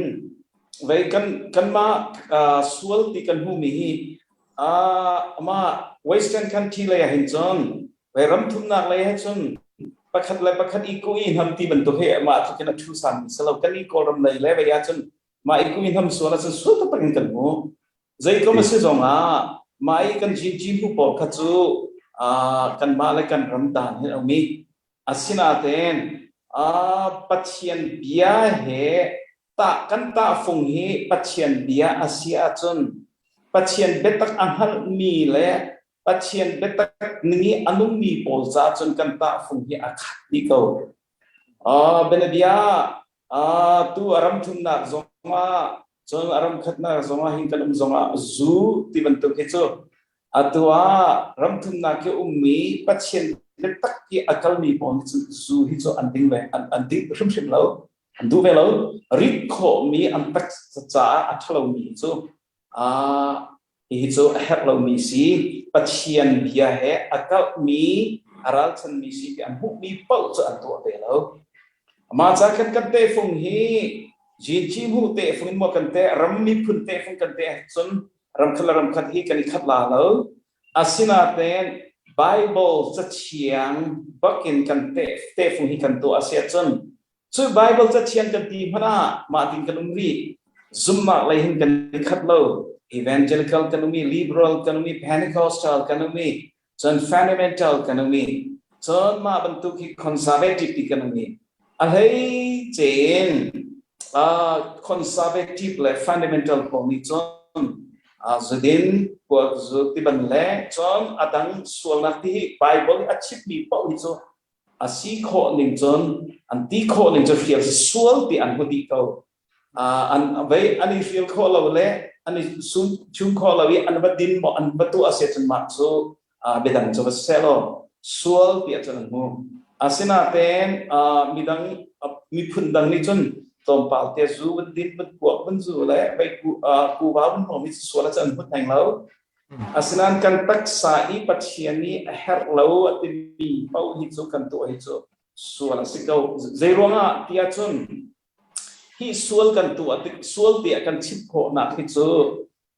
Speaker 2: vei kan kanmah sual ti kan hmuhmi hi mah Western country lei ah hin cun vei ram thumnak lei ah cun pakhat le pakhat i ku i hnam ti bantuk hi mah tluk in a thu san si lo. Kan i Kawlram lei le vei ah cun mah i ku i hnam sual ah cun sual taktak in kan hmu. Zeitlum a si zongah mah i kan GG bu pawl kha cu kanmah le kan ram dan hin a um i asinain Pathian bia he tah kan tahfung hi Pathian bia a si ahcun Pathian biatak a hngalhmi le Pathian biatak ning i a nungmi pawl caah cun kan tahfung hi a khat dih ko. Bianabia tu a ram thumnak zongah cun a ram khatnak zongah hin kan um zongah zu ti bantuk hi cu atu ah ram thumnak hi ummi Pathian biatak i a kalmi pawl nih cun zu hi cu an ding ve an ding hrimhrim lo, an duh ve lo. Rit khawhmi an taksa caah a ṭhalomi cu Hihi cu a herh lomi si, Pathian bia he a kalhmi, a ralchanmi si ti an hmuhmi paoh cu an tuah ve lo. Mah ca khan kan tehfung hi GG hmuh tehfung in maw kan teh, ram miphun tehfung kan teh ahcun ramkhat le ramkhat hi kan i khat la lo. Asinain Bible cathiang bakin kan tehfung hi kan tuah a si ahcun Cu Bible cathiang kan ti hmanh ah mah tin kan um rih. Zumhnak lei hin kan i khat lo. Evangelical kan um i, liberal kan um i, Pentecostal kan um i, cun fundamental kan um i, cun mah bantuk hi conservative ti kan um i. A hlei cein conservative le fundamental pawl nih cun. Zudin kuak zu tiban le cun a dang sualnak ti hi Bible i a chimmi paoh hi cu a si khawh ning cun an ti khawh ning cu hrial sual ti an hmu dih ko. An vei an i hrial khawh lo le an i sum chum khawh lo i an va din maw an va tuah a si cun mah cu biadang cu va seh law sual tiah cun an hmu. Asinain midang miphun dang nih cun tlawmpal te zu van din van kuak van zu le vei kuva van hmawm hi sual ah cun an hmu theng lo. Asinain kan taksa i Pathian nih a herh lo a timi paoh hi cu kan tuah hi cu sual a si ko. Zei ruangah tiah cun hi sual kan tuah tik sual tiah kan chim khawhnak hi cu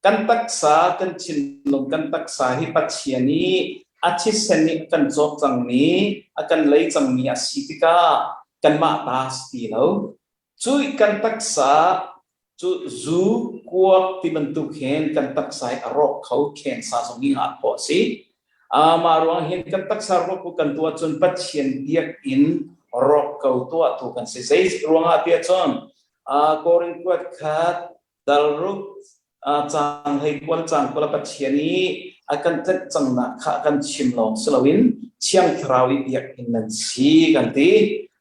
Speaker 2: kan taksa kan thinlung kan taksa hi Pathian nih a thisen nih a kan cawk cangmi a kan lei cangmi a si tikah kanmah ta si ti lo. Cu kan taksa cu zu kuak ti bantuk hin kan taksa hi a rawk kho khensa zong hi ngah khawh a si. Mah ruang hin kan taksa rawk kan tuah cun Pathian biakinn rawk ko tuah tu kan si. Zei ruangah tiah cun Korin kuat khat Dalruk caang hlei kual caang kul a Pathian i a kan tlenh cangnak kha a kan chim lawng si loin Thiang Thlarau i biakinn nan si kan ti.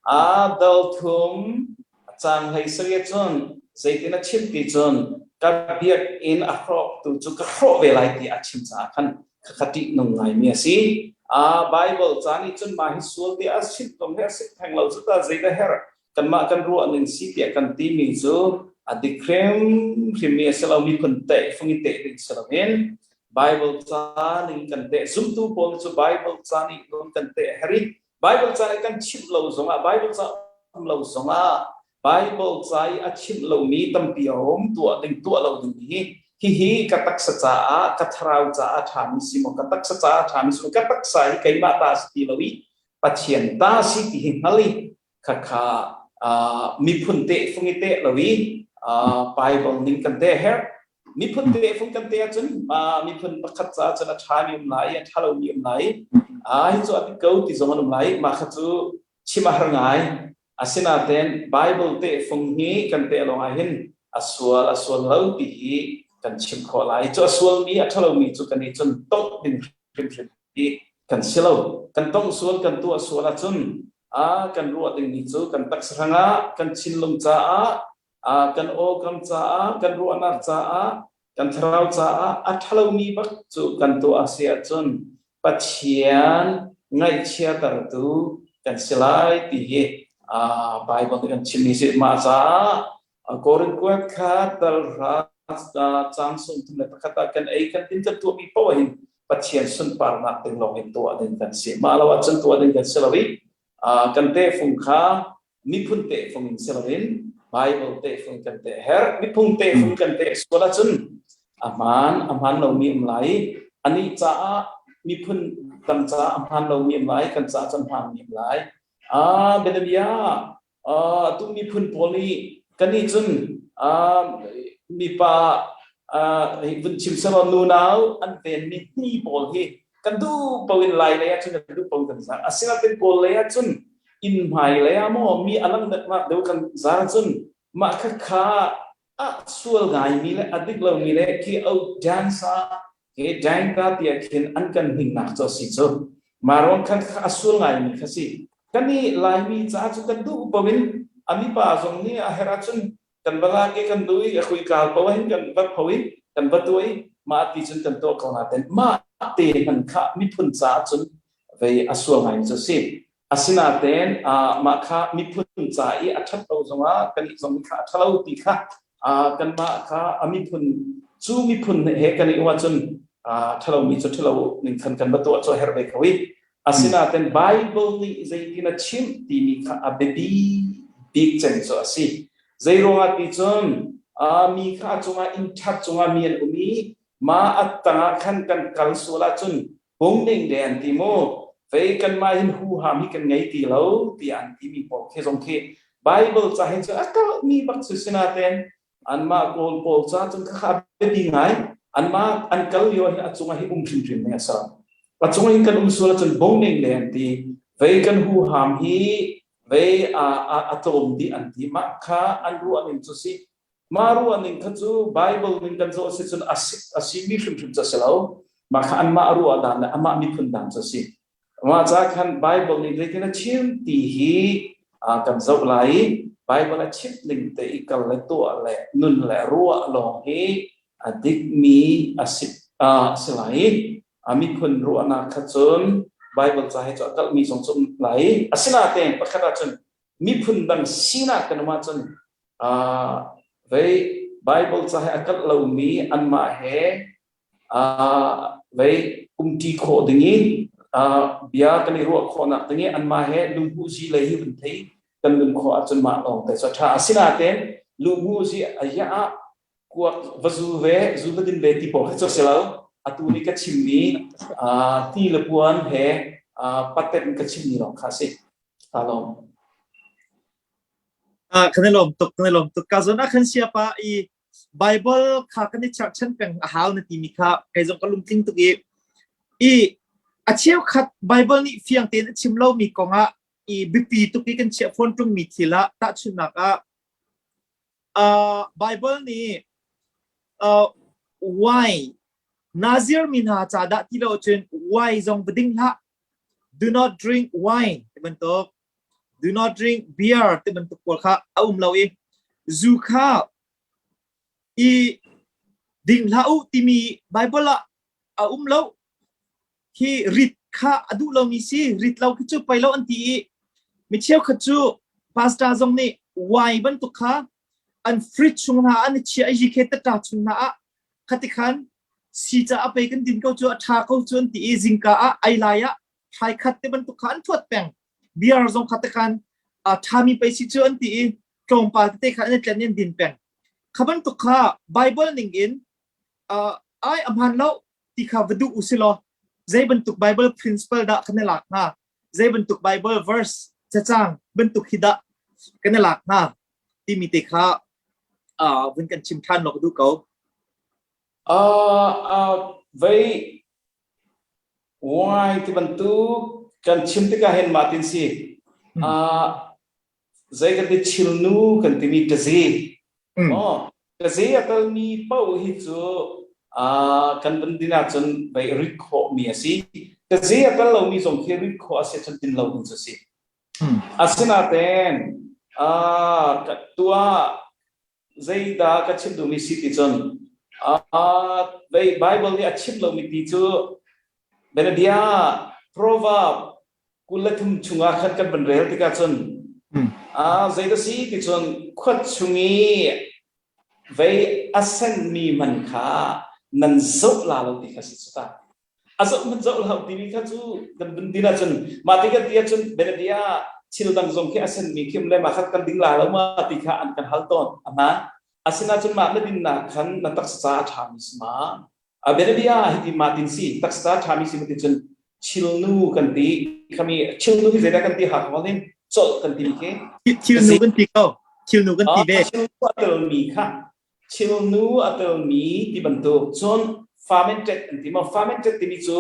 Speaker 2: A dal thum caang hlei sarih cun zeitin a chim ti cun ka biakinn a hrawktu cu ka hrawh ve lai ti a chim caah khan khakha ṭihnung ngaimi a si. A Bible ca nih cun mah hi sual ti a chim kong hi a si theng lo cu ta zeidah herh kanmah kan ruah ning si tiah kan timi cu a dik hrimhrimmi a si lo miphun teh fung i teh ding si loin Bible ca ning kan teh zumtu pawl cu Bible ca nih lung kan teh a herh i Bible ca nih kan chimh lo zongah Bible ca um lo zongah Bible ca i a chimh lomi tampi a um tuah ding tuah lo ding hi hihi ka taksa caah ka thlarau caah a ṭhami si maw ka taksa caah a ṭhami si maw ka taksa hi keimah ta si ti lo i Pathian ta si ti hi hngal i khakha miphun tehfung i teh lo i Bible ning kan teh herh. Miphun tehfung kan teh ahcun miphun pakhat caah cun a ṭhami um lai, a ṭha lomi um lai. Hi cu a dik ko ti zong an um lai. Mah kha cu chim a har ngai. Asinain Bible tehfung hi kan teh lawng ah hin a sual a sual lo ti hi kan chim khawh lai. Cu a sualmi a ṭhalomi cu kan i cun tongh ding hrimhrim hi kan si lo. Kan tongh sual kan tuah sual ahcun a kan ruah dingmi cu kan taksa hrangah kan thinlung caah kan awkam caah kan ruahnak caah kan thlarau caah a ṭhalomi bak cu kan tuah a si ahcun Pathian ngaihchiatertu kan si lai ti hi Bible nih kan chimmi si. Mah caah Korin kuat kha dal ra caang 31 ah kan ei kan din kan tuahmi paoh hin Pathian sunparnak ding lawng in tuah ding kan si. Mah lo ahcun tuah ding kan si lo i kan tehfung kha miphun tehfung in si loin Bible tehfung kan teh herh. Miphun tehfung kan teh sual ahcun a hmaan a hmaan lomi um lai. Anih caah miphun dang caah a hmaan lomi um lai, kan caah cun hmaanmi um lai. Bianabia tu miphun pawl nih kannih cun mipa vun chim selaw nunau an venmi hni pawl hi kan duh paoh in lai lei ahcun kan duh paoh kan zar asinain kawl lei ahcun inn hmai lei ah maw mi a langnak deuh kan zar cun mah kha kha a sual ngaimi le a dik lomi le khi au dance Hi Dangka tiah khin an kan hmingnak cu a si cu. Mah ruang khan kha a sual ngaimi kha si. Kan i Laimi caah cu kan duh paoh in a mipa zong nih a herh ahcun kan va lak i kan duh i a kuikal paoh hin kan va pho i kan va tuah i mah ti cun kan tuah ko nain mah te hman kha miphun caah cun vei a sual ngaimi cu a si. Asinain mah kha miphun ca i a ṭhat lo zongah kannih zong nih kha a ṭhalo ti kha kanmah kha a miphun cu miphun he kan i um ahcun ṭhalomi cu ṭhalo ning khan kan va tuah cu a herh ve ko i asinain Bible nih zeitin a chimh timi kha a biapi bik cem cu a si. Zei ruangah ti cun mi kha a cungah inn ṭhat cungah mi an um i mah a tangah khan kan kal sual ahcun Pungning de an ti mu. Fei kanmah hin huham hi kan ngei ti lo tiah an timi pawl khi zong khi Bible ca hi cu a kalhmi bak cu sinaten anmah Kawl pawl ca cun kha a biapi ngai. Anmah an kal lio hin a cungah hi um hrimhrim ding a si. A cungah hin kan um sual ahcun bongning le an ti. Vei kan huham hi vei a, a, a tlawm dih an ti. Mah kha an ruah ning cu si. Mah ruah ning kha cu Bible ning kan zoh si cun a simi hrimhrim cu a si lo. Mah kha anmah ruah dan le amah miphun dan cu a si. Mah ca khan Bible nih zeitin a chim ti hi kan zoh lai i Bible a chimh ning te i kal le tuah le nun le ruah lawng hi a dikmi a si, a si lai i a miphun ruahnak kha cun Bible ca he cu a kalhmi zong cu um lai i asinain pakhat ahcun miphun dang sinak kan um ahcun vei Bible ca he a kalh lomi anmah he vei umṭi khawh ding i bia kan i ruah khawhnak ding i anmah he lungmuhzi lei hi vun thei kan nun khawh ahcun mah lawng te cu a ṭha. Asinain lungmuhzi a iah ah kuak va zu ve, zu va din ve ti pawl kha cu a si lo. Atu ni ka chimmi ti le puan he patent in ka chimmi lawng kha a si. Aa lawm.
Speaker 1: Kan i lawm tuk, kan i lawm tuk. Ka zawn ah khan siapa i Bible kha kan i cherhchan peng a hau na timi kha kei zong ka lungtling tuk i i a cheukhat Bible nih fiang tein a chim lomi kong ah i biapi tuk i kan chiah fawn ṭungmi thil ah tahchunhnak ah Bible nih wine Nazir mi hna ca dah ti lo cun wine zong va ding hlah do not drink wine ti bantuk do not drink beer ti bantuk pawl kha a um lo i zu kha i ding hlah u timi Bible ah a um lo hi rit kha a duh lomi si rit lo khi cu pei lo an ti i mi cheukhat cu pastor zong nih wine bantuk kha an fridge chung hna an i chiah i yikhe tata chung hna ah khati khan si ca a pei kan din ko cu a tha ko cu an ti i zingka ah ai lai ah thlai khat te bantuk kha an thuat peng beer zong kha te khan a ṭhami pei si cu an ti i tlawmpal tete kha an i tlen in din peng kha bantuk kha Bible ning in ai a hmaan lo ti kha va duh u si law zei bantuk Bible principle dah kan i lak hnga zei bantuk Bible verse cacang bantuk hi dah kan i lak hnga timi te kha vun kan chim ṭhan law ka duh ko.
Speaker 2: Vei Wine ti bantuk kan chim tikah hin mah tin si. Zei kan ti chilnu kan timi tazi. Oh, tazi a kalmi paoh hi cu kan vun din ahcun vei rit khawhmi a si. Tazi a kal lomi zong khi rit khawh a si cun din lo ding cu a si. Asinain tuah zeidah ka chim duhmi si ti cun Bible nih a chim lomi ti cu bianabia proverb 23 chungah khan kan van rel tikah cun zeidah si ti cun khuat chung i vei a senmi man kha nan zoh la lo ti kha si cu ta. A zoh hmanh zoh hlah timi kha cu kan vun din ahcun mah ti kan ti ahcun bianabia thil dang zong khi a senmi khi le mah khat kan ding la lo ma ti kha an kan hal tawn a hmaan. Asinain mah na dinnak khan na taksa a ṭhami si ma? A bianabia hiti mah tin si taksa a ṭhami si ma ti cun chilnu kan ti khami chilnu hi zeidah kan ti ha ko hin colh kan ti khi
Speaker 1: Thilnu kan ti ko. Thilnu kan ti ve.
Speaker 2: Thilnu a telmi kha Thilnu a telmi ti bantuk cun fermented an ti maw? Fermented timi cu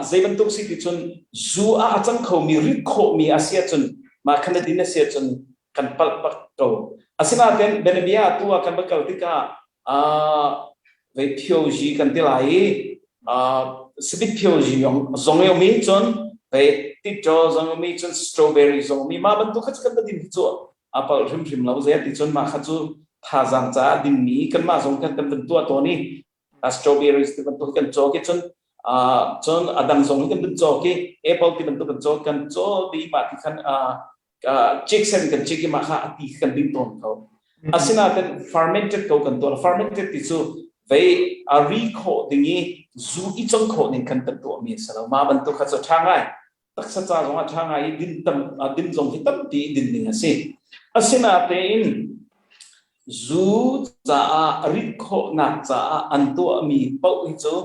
Speaker 2: zei bantuk si ti cun zu ah a cang khomi rit khawhmi a si ahcun mah khan na din a si ahcun kan palh bak ko. Asinain bianabia tu ah kan va kal tikah vei phyozi kan ti lai i sabit phyozi zong i umi cun vei titṭaw zong umi cun strawberry zong umi mah bantuk kha cu kan va din cu a palh hrimhrim lo zei ti cun mah kha cu thazaang caah dingmi kanmah zong kan kan van tuah tawn i strawberries ti bantuk kan cawk i cun cun a dang zong kan van cawk i apple ti bantuk kan cawk kan caw ti mah ti khan cik sen kan cik i mah kha a ti kan ding tawn ko. Asinain fermented ko kan tuah. Fermented ti cu vei a ri khawh ding i zu i cong khawh ning kan kan tuah mi a si lo. Mah bantuk kha cu ṭha ngai. Taksa ca zong ah ṭha ngai i din tam din zong hi tampi din ding a si. Asinain zu caah rit khawhnak caah an tuahmi paoh hi cu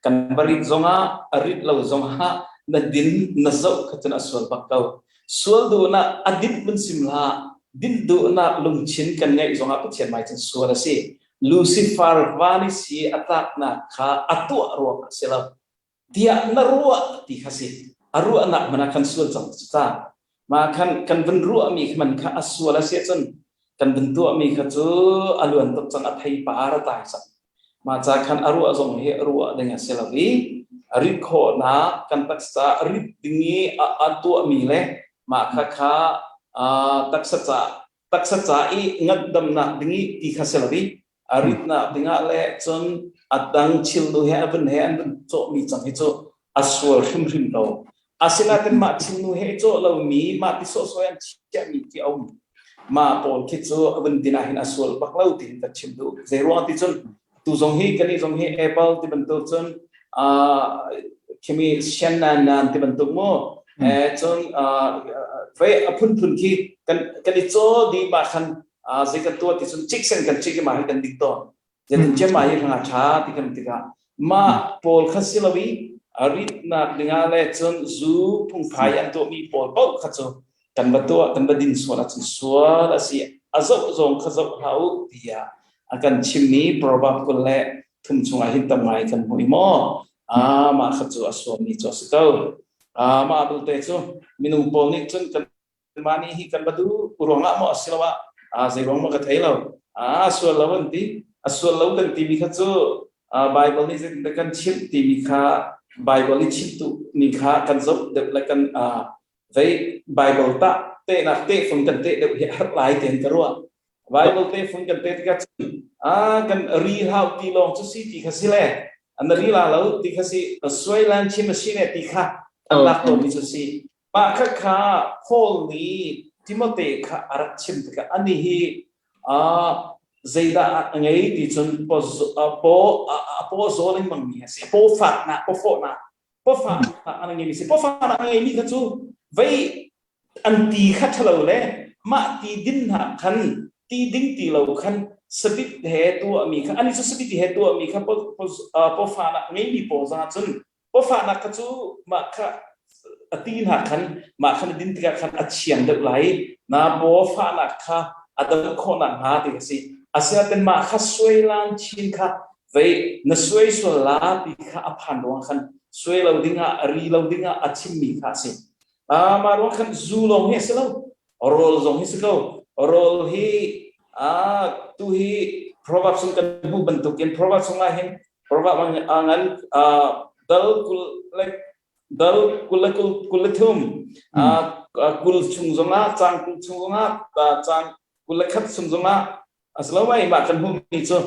Speaker 2: kan va rit zongah a rit lo zongah na din na zoh kha cun a sual bak ko. Sual duhnak a din vun sim hlah din duhnak lungchin kan ngeih zongah Pathian mai cun sual a si. Lucifer van i si a tlaknak kha a tuah ruang a si lo. Tiah na ruah ti kha si. A ruahnak hmanh ah khan sual cang cu ta. Mah khan kan vun ruahmi man kha a sual a si ahcun. Kan vun tuahmi kha cu a luan tuk cang, a theipar a tlai cang. Mah ca khan a ruah zong hi ruah ding a si lo i rit khawhnak kan taksa rit ding i a tuahmi le mah kha kha taksa ca taksa ca i ngandamnak ding i ti kha si lo i a ritnak dingah le cun a dang thilnu he a vun he an vun cawhmi cang hi cu a sual hrimhrim ko. Asinain mah thilnu he i cawh lomi mah ti sawhsawh an chiahmi khi a um. Mah pawl khi cu a vun din ahhin a sual bak lo tiin ka chim duh. Zei ruang ti cun tu zong hi kan zong hi Apple ti bantuk cun khimi sian nan nan ti bantuk mu cun vei a phunphun khi kan kan i caw di ma khan zei kan tuah ti cun ciksen kan cik i mah hi kan dik tawn. Zeitin mah hi hla ṭha ti kan tikah mah pawl kha si lo i ritnak dingah le cun zu phungphai an tuahmi pawl paoh kha cu kan va tuah kan va din sual ahcun sual a si a zoh zong kha zoh hlah u tiah a kan chimmi proverb 23 chungah hin tam ngai kan hmu i maw mah kha cu a sualmi cu a si ko mah belte cu minung pawl nih cun kan mah nih hi kan va duh ruangah maw asiloah zei ruang maw ka thei lo a sual lo an ti a sual lo kan timi kha cu Bible nih zeitindah kan chimh timi kha Bible nih chimtu mi kha kan zoh deuh le kan vei Bible tah tehnak tehfung kan teh deuh hi har lai ten ka ruah Bible tehfung kan teh tikah cun a kan ri hau ti lawng cu si ti kha si le an ri la lo ti kha si suai lan chim a si ne ti kha an lak tawn mi cu si Mah khakha Paul nih Timote kha a rak chim tikah anih hi zeidah a ngei ti cun paw a paw zaw lengmangmi a si. A paw faknak, paw fawhnak, paw fahnak a ngeimi si. Paw fahnak a ngeimi kha cu vei an ti kha ṭhalo le mah ti din hna khan ti ding ti lo khan sabit he tuahmi kha ani cu sabit he tuahmi kha paw fahnak ngeimi pawl zongah cun Pawfahnak kha cu mah kha a ti hna khan mah khan a din tikah khan a thiang deuh lai na pawfahnak kha a dam khawhnak hnga ti a si. Asinain mah kha suailan chin kha vei na suai sual la ti kha a phan ruang khan suai lo dingah ri lo dingah a chimmi kha a si. Mah ruang khan zu lawng hi a si lo. Rawl zong hi si ko. Rawl hi tu hi Proverbs chung kan hmuh bantukin Proverbs chungah hin Proverb ngan dal kul le dal kul le kul kul le thum kul chung zongah cang kul chung zongah cang 21 chung zongah a si lo mei mah kan hmuhmi cu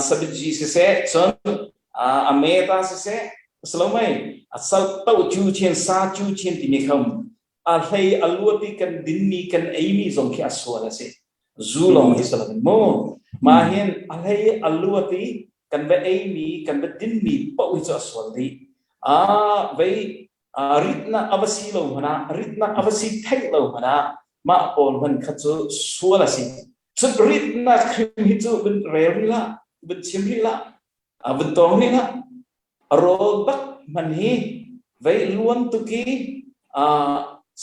Speaker 2: sabiji siseh cun a meta siseh a si lo mei a sal to cu chin sa cu chin timi kha a hlei a luat i kan dinmi kan eimi zong khi a sual a si zu lawng hi si lo mu mah hin a hlei a luat i kan va eimi kan va dinmi paoh hi cu a sual dih a vei ritnak a va si lo hmanh ah ritnak a va si theih lo hmanh ah mah pawl hman kha cu sual a si cun ritnak hrim hi cu vun rel rih lah vun chim rih lah vun tawng rih lah rawl bak hman hi vei luan tuk i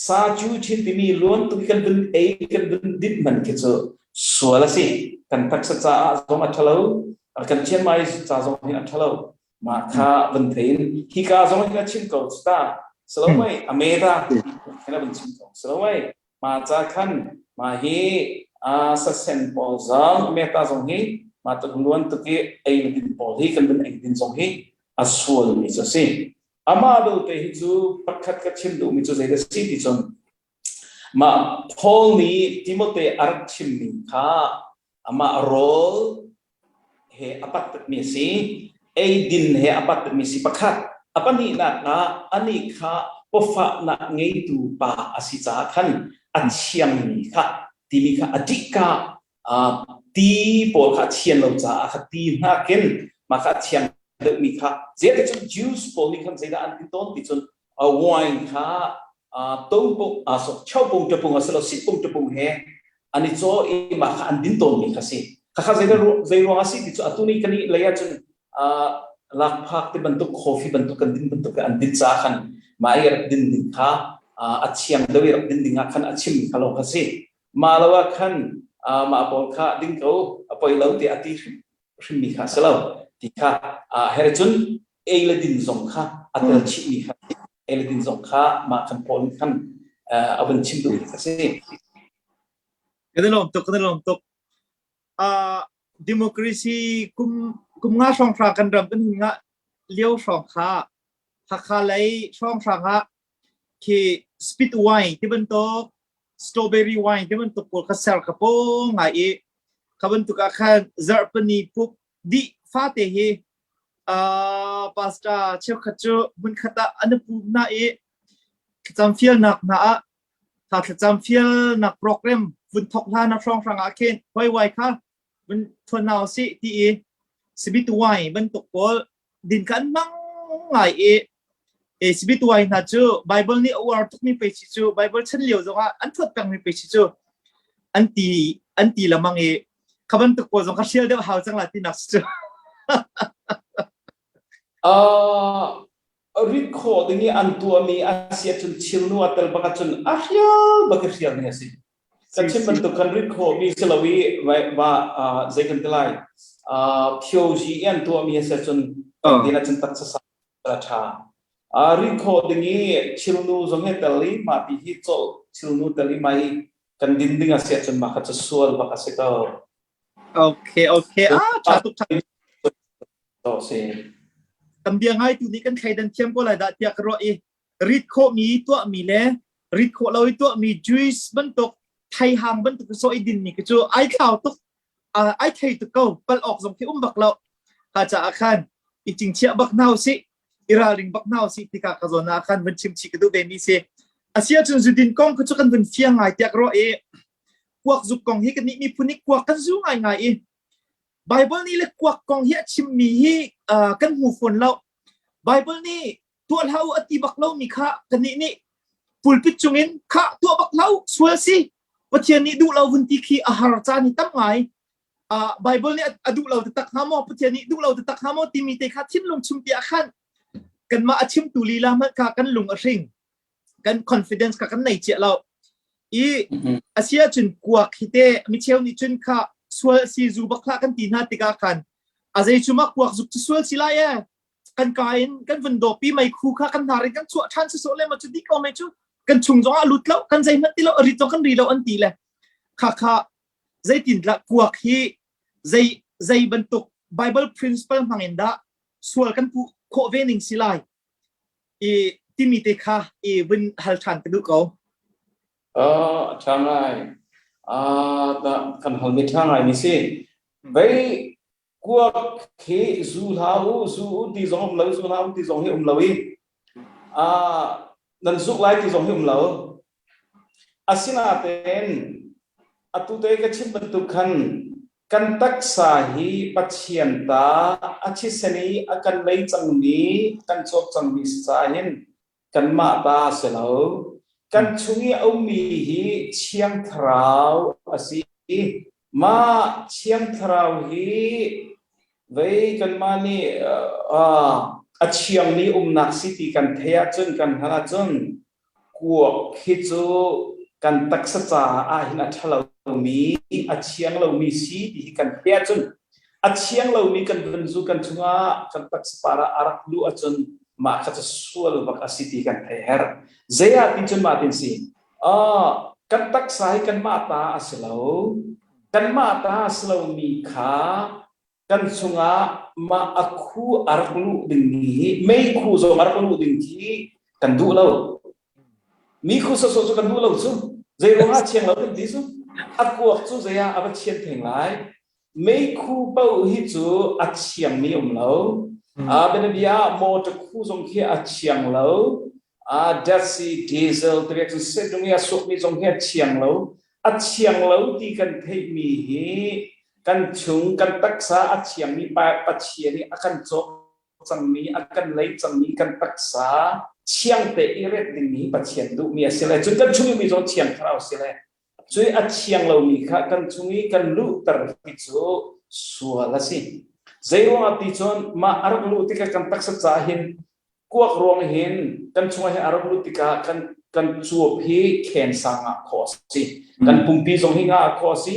Speaker 2: sa cu chin timi luan tuk i kan vun ei kan vun din man khi cu sual a si kan taksa caah zong a ṭhalo kan chiang mai ca zong hi a ṭhalo mah kha van thein hika zong hin a chim ko cu ta salomai a me ta khin a van chim ko salomai ma ca khan ma hi a sasen pawl zong meta zong hi ma tuk luan tuk i ei le din pawl hi kan vun ei din zong hi a sual mi cu si ama belte hi cu pakhat ka chim duh mi cu zei da si ti cun mah Paul nih Timote a rak chim ning kha amah rawl he a pat tukmi a si. Eidin he a pat tukmi si pakhat. A pahnihnak ah anih kha pawfahnak ngeitu pa a si caah khan a thiangmi kha timi kha a ṭihka ti pawl kha a thian lo caah kha ti hnakin mah kha a thiang deuhmi kha zeiti cun Jews pawl nih khan zeidah an ti tawn ti cun wine kha topung chopung ṭapung a si lo sitpung ṭapung he an i caw i mah kha an din tawnmi kha si. Khakha zei ruang a si ti cu atu ni kan i lei ahcun lakphak ti bantuk coffee bantuk kan din bantuk an din caah khan mah i rak din ding kha a thiang deuh i rak din ding ah khan a chimmi kha lawng kha si. Mah lo ah khan mah pawl kha ding ko a poi lo tiah a ti hrimmi kha a si lo ti kha her cun ei le din zong kha a tel chihmi kha ei le din zong kha mah kan Paul nih khan a vun chim duhmi kha si.
Speaker 1: Kan i lawm tuk, kan i lawm tuk. Uh, democracy kum kum nga hrawng kan ram kan hun nga lio hrawng kha Hakha lei hrawng hrang ah khi speed wine ti bantuk strawberry wine ti bantuk pawl kha ser ka po ngai i kha bantuk ah khan zarhpini puk dih fate hi uh, pastor cheukhat cu hmunkhat ah an pum hna i thlacam fialnak hna ah tha thlacam fialnak program vun thok hlan ah hrawng hrang ah khin hoi wai kha vun thuan hna usih ti i sibit wine bantuk pawl din kha an hmang ngai i e sibit wine hna cu Bible nih a uar tukmi pei si cu Bible chan lio zongah an thuat pengmi pei si cu an ti an ti lamang i kha bantuk pawl zong kha hrial deuh hau cang la tinak si cu.
Speaker 2: Uh, rit khawh ding i an tuahmi a si ahcun thilnu a tel bak ahcun a hrial bak i hrial ding a si. Kan chim bantuk kan rit khawhmi si lo i va zei kan ti lai thiozi i an tuahmi a si ahcun kan din ahcun taksa sa a ṭha. Rit khawh ding i thilnu zong hi tel i mah ti hi cawlh thilnu tel i mah hi kan din ding a si ahcun mah kha cu sual bak a si ko.
Speaker 1: Okay, okay. Ah, ṭha tuk ṭha.
Speaker 2: To si.
Speaker 1: Kan bia ngai tu nih kan thleidan thiam ko lai dah tiah ka ruah i rit khawhmi tuahmi le rit khawh lo i tuahmi juice bantuk thaihang bantuk so i dinmi khi cu ai thlau tuk ai thei tuk ko pal awk zong khi um bak lo ha caah khan i cingchiah bak hna usih i ralring bak hna usih tika ka zawn ah khan vun chim chih ka duh ve mi si asia cun zudin kong kha cu kan vun fiang ngai tiah ka ruah i kuak zuk kong hi kan nih miphun nih kuak kan zu ngai ngai i Bible nih le kuak kong hi a chimmi hi kan hmu fawn lo Bible nih tuah hlah u a ti bak lomi kha kannih nih pulpit cungin kha tuah bak hlah u sual si Pathian nih duh lo vun ti khi a har caan hi tam ngai uh, Bible nih a duh lo taktak hnga maw Pathian nih duh lo taktak hnga maw timi te kha thinlung chung ti ah khan kanmah a chimtu lila hmanh kha kan lung a hring kan confidence kha kan nei cia lo i asia cun kuak hi te micheu nih cun kha sual si zu bak hlah kan ti hna tikah khan a zei cu ma kuak zuk cu sual si lai e kan ka in kan vun dawpi meikhu kha kan hnar in kan chuah ṭhan sawsawh le ma cu dik ko mei cu kan chung zong ah lut lo kan zeihmanh ti lo a rit zong kan ri lo an ti le kha kha zeitin dah kuak hi zei zei bantuk Bible principle hmang in dah sual kan puh khawh ve ning si lai i timi te kha i vun hal ṭhan ka duh ko.
Speaker 2: Uh, ṭha ngai. Uh, kan hal mi ṭha ngai ni si. Vei kuak hi zu hlah u zu u ti zong um lo zu hlah u ti zong hi um lo i nan zuk lai ti zong hi um lo asinain atu te ka chim bantuk khan kan taksa hi Pathian ta a thisen i a kan lei cangmi kan cawk cangmi si caah hin kanmah ta a si lo. Kan chung i a ummi hi Thiang Thlarau a si. Mah Thiang Thlarau hi vei kanmah nih a thiangmi umnak si ti kan theih ahcun kan hngalh ahcun kuak hi cu kan taksa caah ahhin a ṭhalomi, a thiang lomi si ti hi kan theih ahcun a thiang lomi kan vun zu kan chungah kan taksa par ah a rak luh ahcun mah kha cu sual bak a si ti kan theih herh. Zei ah ti cun mah tin si? Uh, kan taksa hi kanmah ta a si lo. Kanmah ta a si lomi kha kan chungah mah a khu a rak luh dingmi hi meikhu zong a rak luh ding khi kan duh lo. Mi khu sawsawh cu kan duh lo cu. Zei ruangah thiang lo kan ti cu? A kuak cu zei ah a va thian theng lai. Meikhu paoh hi cu a thiangmi um lo. Uh, bianabia ah motor khu zong khi a thiang lo. Uh, datsi, diesel, teriak cun setung i a suakmi zong hi a thiang lo. A thiang lo ti kan theihmi hi kan chung kan taksa a thiangmi Pathian nih a kan cawk cangmi a kan lei cangmi kan taksa thiang te i ret dingmi Pathian duhmi a si le cun kan chung mi zong thiang thlarau si le cui a thiang lomi kha kan chung i kan luhter hi cu sual a si zeiruangah ti cun mah a rak luh tikah kan taksa ca hin kuak ruang hin kan chungah hin a rak lut tikah kan kan cuap hi khensa ngah khawh a si kan pumpi zong hi ngah khawh a si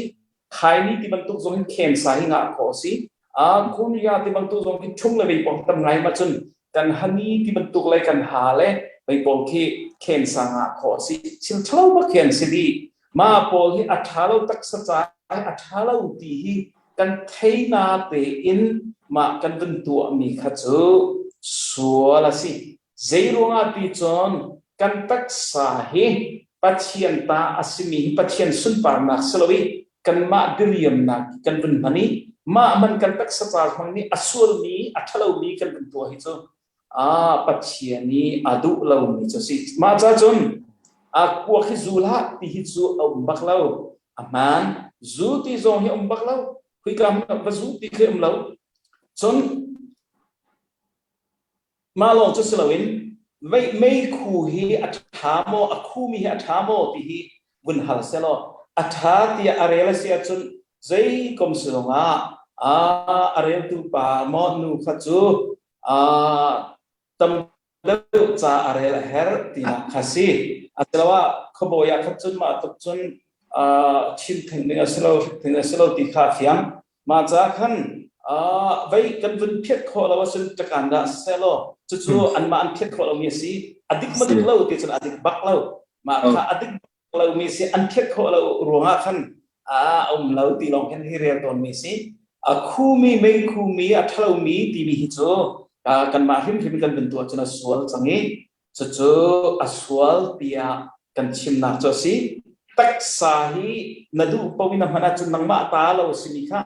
Speaker 2: khaini ti bantuk zong hin khensa hi ngah khawh a si a kunya ti bantuk zong hi chung le vei pong tam ngai ma cun kan hani ti bantuk le kan ha le vei pawl khi khensa ngah khawh a si thil thalo bak khi an si dih. Mah pawl hi a ṭha lo taksa ca a ṭha lo ti hi kan thei na tein mah kan vun tuahmi kha cu sual a si. Zeiruangah ti cun kan taksa hi Pathian ta a simi hi Pathian sunparnak si lo i kanmah diriamnak kan vun hman i mah man kan taksa ca hmang nih a sualmi a ṭhalomi kan vun tuah hi cu Ah, Pathian i a duh lomi cu a si. Mah ca cun a kuak hi zu hlah ti hi cu a um bak lo. A hmaan. Zu ti zong hi a um bak lo. Huika hmun ah va zu ti khi um lo. Cun mah lawng cu si loin mei meikhu hi a ṭha maw, a khumi hi a ṭha maw ti hi vun hal selaw a ṭha tiah a rel a si ahcun zei kom si zongah a reltu pa maw nu kha cu tam deuh ca a rel a herh tinak kha si. Asiloah khuabawi ah khat cun mah tuk cun chim theng ding a si lo, hrik theng a si lo ti kha a fiang. Mah ca khan vei kan vun phiat khawh lo ahcun ṭakan dah siseh law cucu anmah an phiat khawh lomi a si. A dik ma dik lo ti cun a dik bak lo. Mah kha a dik lomi si an phiat khawh lo ruangah khan a um lo ti lawng khin hi rel tawnmi si. A khumi mei khumi a ṭhalomi timi hi cu kanmah hrimhrim kan vun tuah cun a sual cang i cucu a sual tiah kan chimnak cu a si. Taksa hi na duh paoh in na hman ahcun nangmah ta lo a simi kha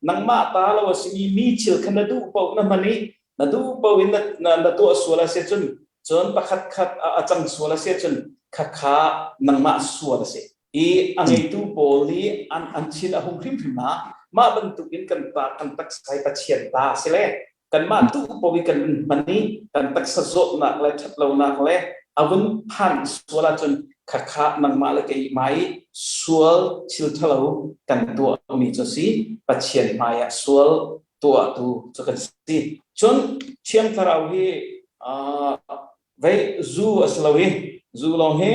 Speaker 2: nangmah ta lo a simi mi thil kha na duh paoh na hman i na duh paoh in na, na, na tuah sual a si cun cun pakhat khat a cang sual a si cun khakha nangmah sual a si i a ngeitu pawl nih an an thin a hung hrimhrim hna mah bantuk in kan ta kan taksa hi Pathian ta a si le kanmah duh paoh i kan hman i kan taksa zawtnak le ṭhatlonak le a vun phan sual ahcun khakha nangmah le keimah i sual thil ṭhalo kan tuahmi cu a si Pathian hmai ah sual tuahtu cu kan si. Cun Thiang Thlarau hi vei zu a si lo i zu lawng hi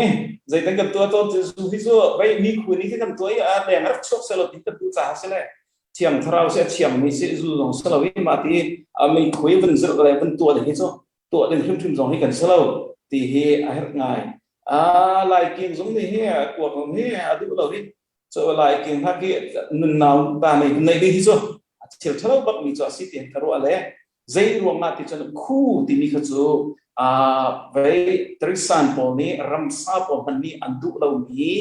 Speaker 2: zeitin kan tuah tawn zu hi cu vei mi khu nih khi kan tuah i a leng rak chuak seh lo ti kan duh caah si le Thiang Thlarau si a thiangmi si zu zong si lo i mah ti a meikhu i vun zirh le vun tuah ding hi cu tuah ding hrimhrim zong hi kan si lo ti hi a herh ngai. A Laiking zong nih hi kuak zong hi a duh lo i cu Laiking hna khi nunnau ta nei nei ding hi cu thil ṭhalo bak mi cu a si ti ka ruah le zei ruangah ti cun khu timi kha cu vei trisan pawl nih ramsa pawl hmanh nih an duh lomi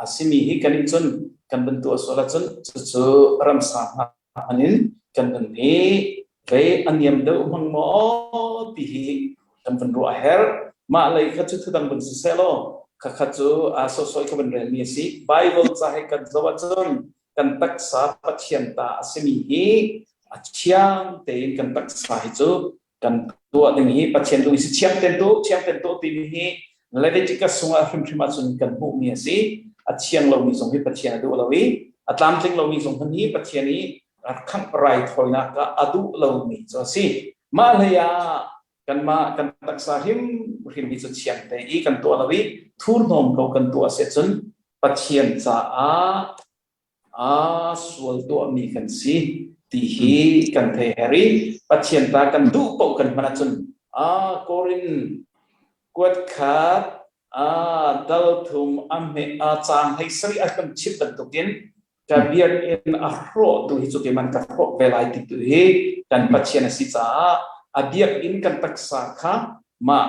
Speaker 2: a simi hi kan nih cun kan van tuah sual ahcun cucu ramsa hna hman in kan van hi vei a niam deuh hmang maw ti hi kan van ruah a herh. Mah lei kha cu thudang van si seh law khakha cu a sawsoi ka van relmi a si. Bible ca he kan zoh ahcun kan taksa Pathian ta a simi hi a thiang tein kan taksa hi cu kan tuah ding hi Pathian lung si thiang ten tu thiang ten tu timi hi Leviticus chungah hrimhrim ahcun kan hmuhmi a si. A thiang lomi zong hi Pathian a duh lo i a tlamtling lomi zong hi Pathian i khangh raithawinak ah a duh lomi cu a si. Mah hlei ah kanmah kan taksa hrimhrim hi cu thiang te i kan tuah lo i thurhnawm ko kan tuah si cun Pathian caah a sual tuahmi kan si ti hi kan thei her i Pathian ta kan duh paoh kan hman ahcun a Korin kuat khat a dal thum a hme a cang hei sari a kan chim bantukin ka biakinn a hrawhtu hi cu keiman ka hrawh ve lai ti tu hi kan Pathian a si caah a biakinn kan taksa kha mah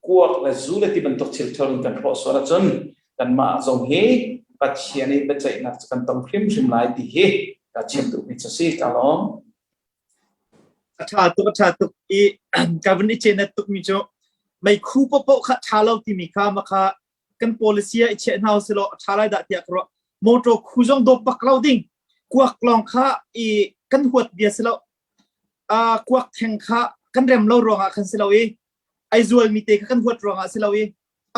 Speaker 2: kuak le zu le ti bantuk thil ṭhalo in kan hrawh sual ahcun kanmah zong hi Pathian i biaceihnak cu kan tong hrimhrim lai ti hi ka chim duhmi cu si ka lawm.
Speaker 1: A ṭha tuk a ṭha tuk i ka vun i cenat tukmi cu meikhu paohpaoh kha ṭha lo timi kha makha kan policy ah i chiah hna usih law a ṭha lai dah tiah ka ruah. Motor khu zong dawp bak lo ding. Kuak lawng kha i kan huat bia si lo. Uh, kuak theng kha kan rem lo ruangah khan si lo i ai zualmi te kha kan huat ruangah si lo i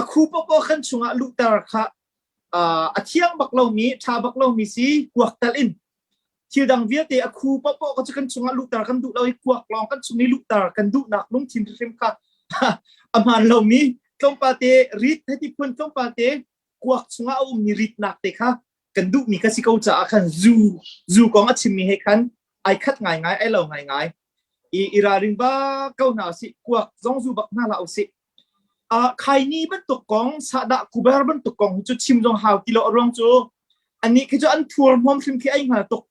Speaker 1: a khu popo kan chungah luhter kha a thiang bak lomi ṭha bak lomi si kuak tal in thil dang vialte a khu popo ka cu kan chungah luhter kan duh lo i kuak lawng kan chung i luhter kan duhnak lungthin hrim kha a hmaan lomi tlawmpal te rit heti phun tlawmpal te kuak chungah a ummi ritnak te kha kan duhmi kha si ko caah khan zu zu kong a chimmi he khan ai khat ngaingai ai lo ngaingai i i ralring ba ko hna usih kuak zong zu bak hna hlah usih. Khaini bantuk kong, sahdah kuber bantuk kong cu chim zong hau ti lo a ruang cu annih khi cu an thur hmawm hrim khi ai hngal tuk.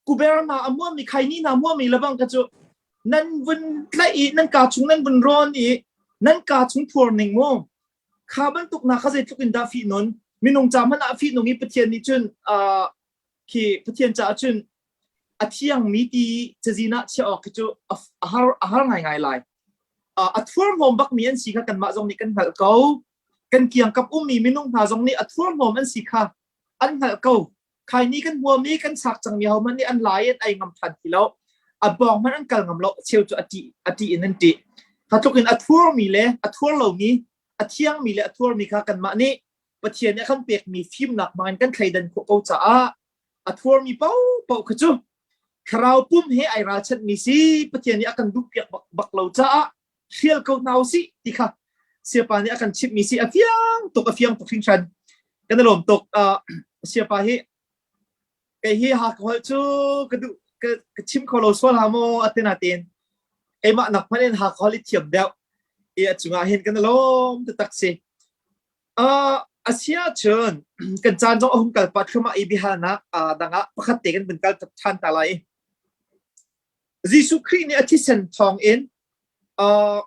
Speaker 1: Kuber hna a muami khaini hna muami lebang kha cu nan vun tlaih i nan kaa chung nan vun rawn i nan kaa chung thur ning mu kha bantuk na kha zeitluk in dah fih nun minung ca hmanh ah fih nung i Pathian nih cun khi Pathian caah cun a thiangmi ti cazin ah chiah awk khi cu a har a har ngaingai lai. A thurhnawm bakmi an si kha kanmah zong nih kan hngalh ko. Kan kiangkap ummi minung hna zong nih a thurhnawm an si kha an hngalh ko. Khaini kan huam i kan sak cangmi hohmanh nih an lai in ei ngam than ti lo. A bawng hmanh an kal ngam lo. Cheu cu a ṭih a ṭih in an ṭih. Kha tluk in a thurmi le a thur lomi, a thiangmi le a thurmi kha kanmah nih Pathian nih a kan pekmi fimnak hmang in kan thleidan khawh ko caah a thurmi paohpaoh kha cu thlarau pum he ai ralchanhmi si Pathian nih a kan duhpiak bak, bak lo caah hrial ko hna usih ti kha siapa nih a kan chimhmi si a fiang tuk a fiang tuk hringhran kan i lawm tuk uh, siapa hi kei hi Hakha holh cu ka duh ka, ka chim kho lo sual ha maw atina tin keimah nak hmanh in Hakha holh i thiam deuh i a cungah hin kan i lawm taktak si Uh, a si ahcun kan caan zong a hung kal pah thluahmah i biahalnak uh, dang ah pakhat te kan vun kal ṭhan ta lai. Jesuh Khrih nih a thisen thawng in uh,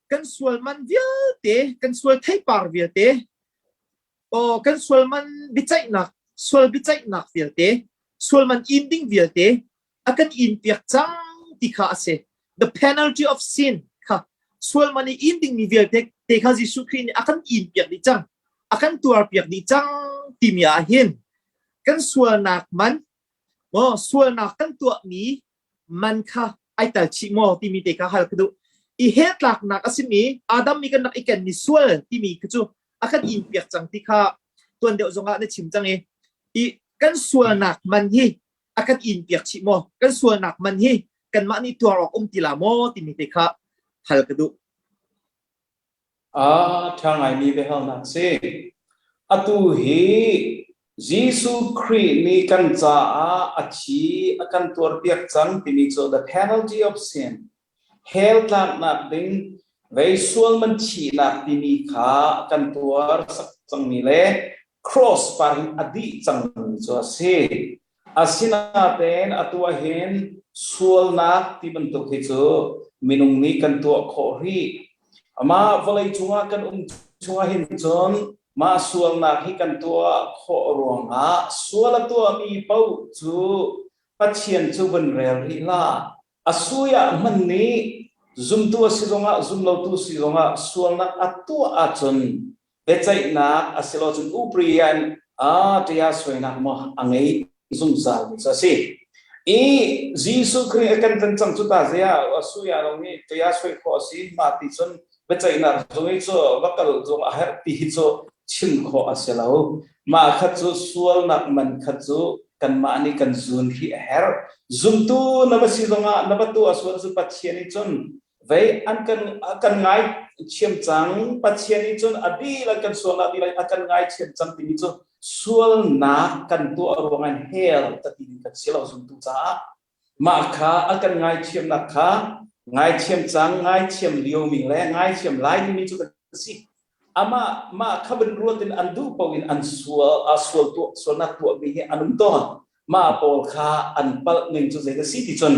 Speaker 1: kan sual man vialte, kan sual theipar vialte, oh, kan sual man biaceihnak, sual biaceihnak vialte, sual man in ding vialte a kan in piak cang ti kha a si. The penalty of sin kha sual man i in dingmi vialte te kha Jesuh Khrih nih a kan in piak dih cang. A kan tuar piak dih cang timi ah hin kan sualnak man maw sualnak kan tuahmi man kha ai tal chih maw timi te kha hal ka duh. I he tlaknak a simi Adam mi kan rak i kenmi sual timi kha cu a kan in piak cang ti kha tuan deuh zongah na chim cang i i kan sualnak man hi a kan in piak chih maw kan sualnak man hi kanmah nih tuar awk um ti la maw timi te kha hal ka duh.
Speaker 2: A ṭha ngaimi biahalnak si. Atu hi Jesuh Khrih nih kan caah a thi a kan tuarpiak cang timi cu the penalty of sin hell tlaknak ding vei sual man thihnak timi kha kan tuar sak cangmi le cross par in a dih cangmi cu a si. Asinain atu ahhin sualnak ti bantuk hi cu minung nih kan tuah khawh rih. Amah vawlei cungah kan um chungah hin cun mah sualnak hi kan tuah khawh ruangah sual a tuahmi paoh cu Pathian cu vun rel rih hlah. A sui ah hman nih zumtu a si zongah zumlotu si zongah sualnak a tuah ahcun biaceihnak a si lo cun uprian a ṭia suainak maw a ngei zungzal mi cu a si. I Jesuh Khrih a kan tan cang cu ta zia a suya lo nih ṭia suai khawh a si mah ti cun biaceihnak zung i cu va kal zung a herh ti hi cu chim khawh a si lo. Mah kha cu sualnak man kha cu kanmah nih kan zun hi a herh. Zumtu na va si zongah na va tuah sual cu Pathian nih cun Vei an kan a kan ngai thiam cang Pathian nih cun a dihlak kan sualnak dihlak a kan ngai thiam cang timi cu sualnak kan tuah ruangah hell ka ti ding kan si lo zumtu caah mah kha a kan ngaithiamnak kha ngaithiam cang ngaithiam liomi le ngaithiam lai timi cu kan si amah mah kha van ruat in an duh paoh in an sual a sual tuah sualnak tuahmi hi an um tawn mah pawl kha an palh ning cu zei si ti cun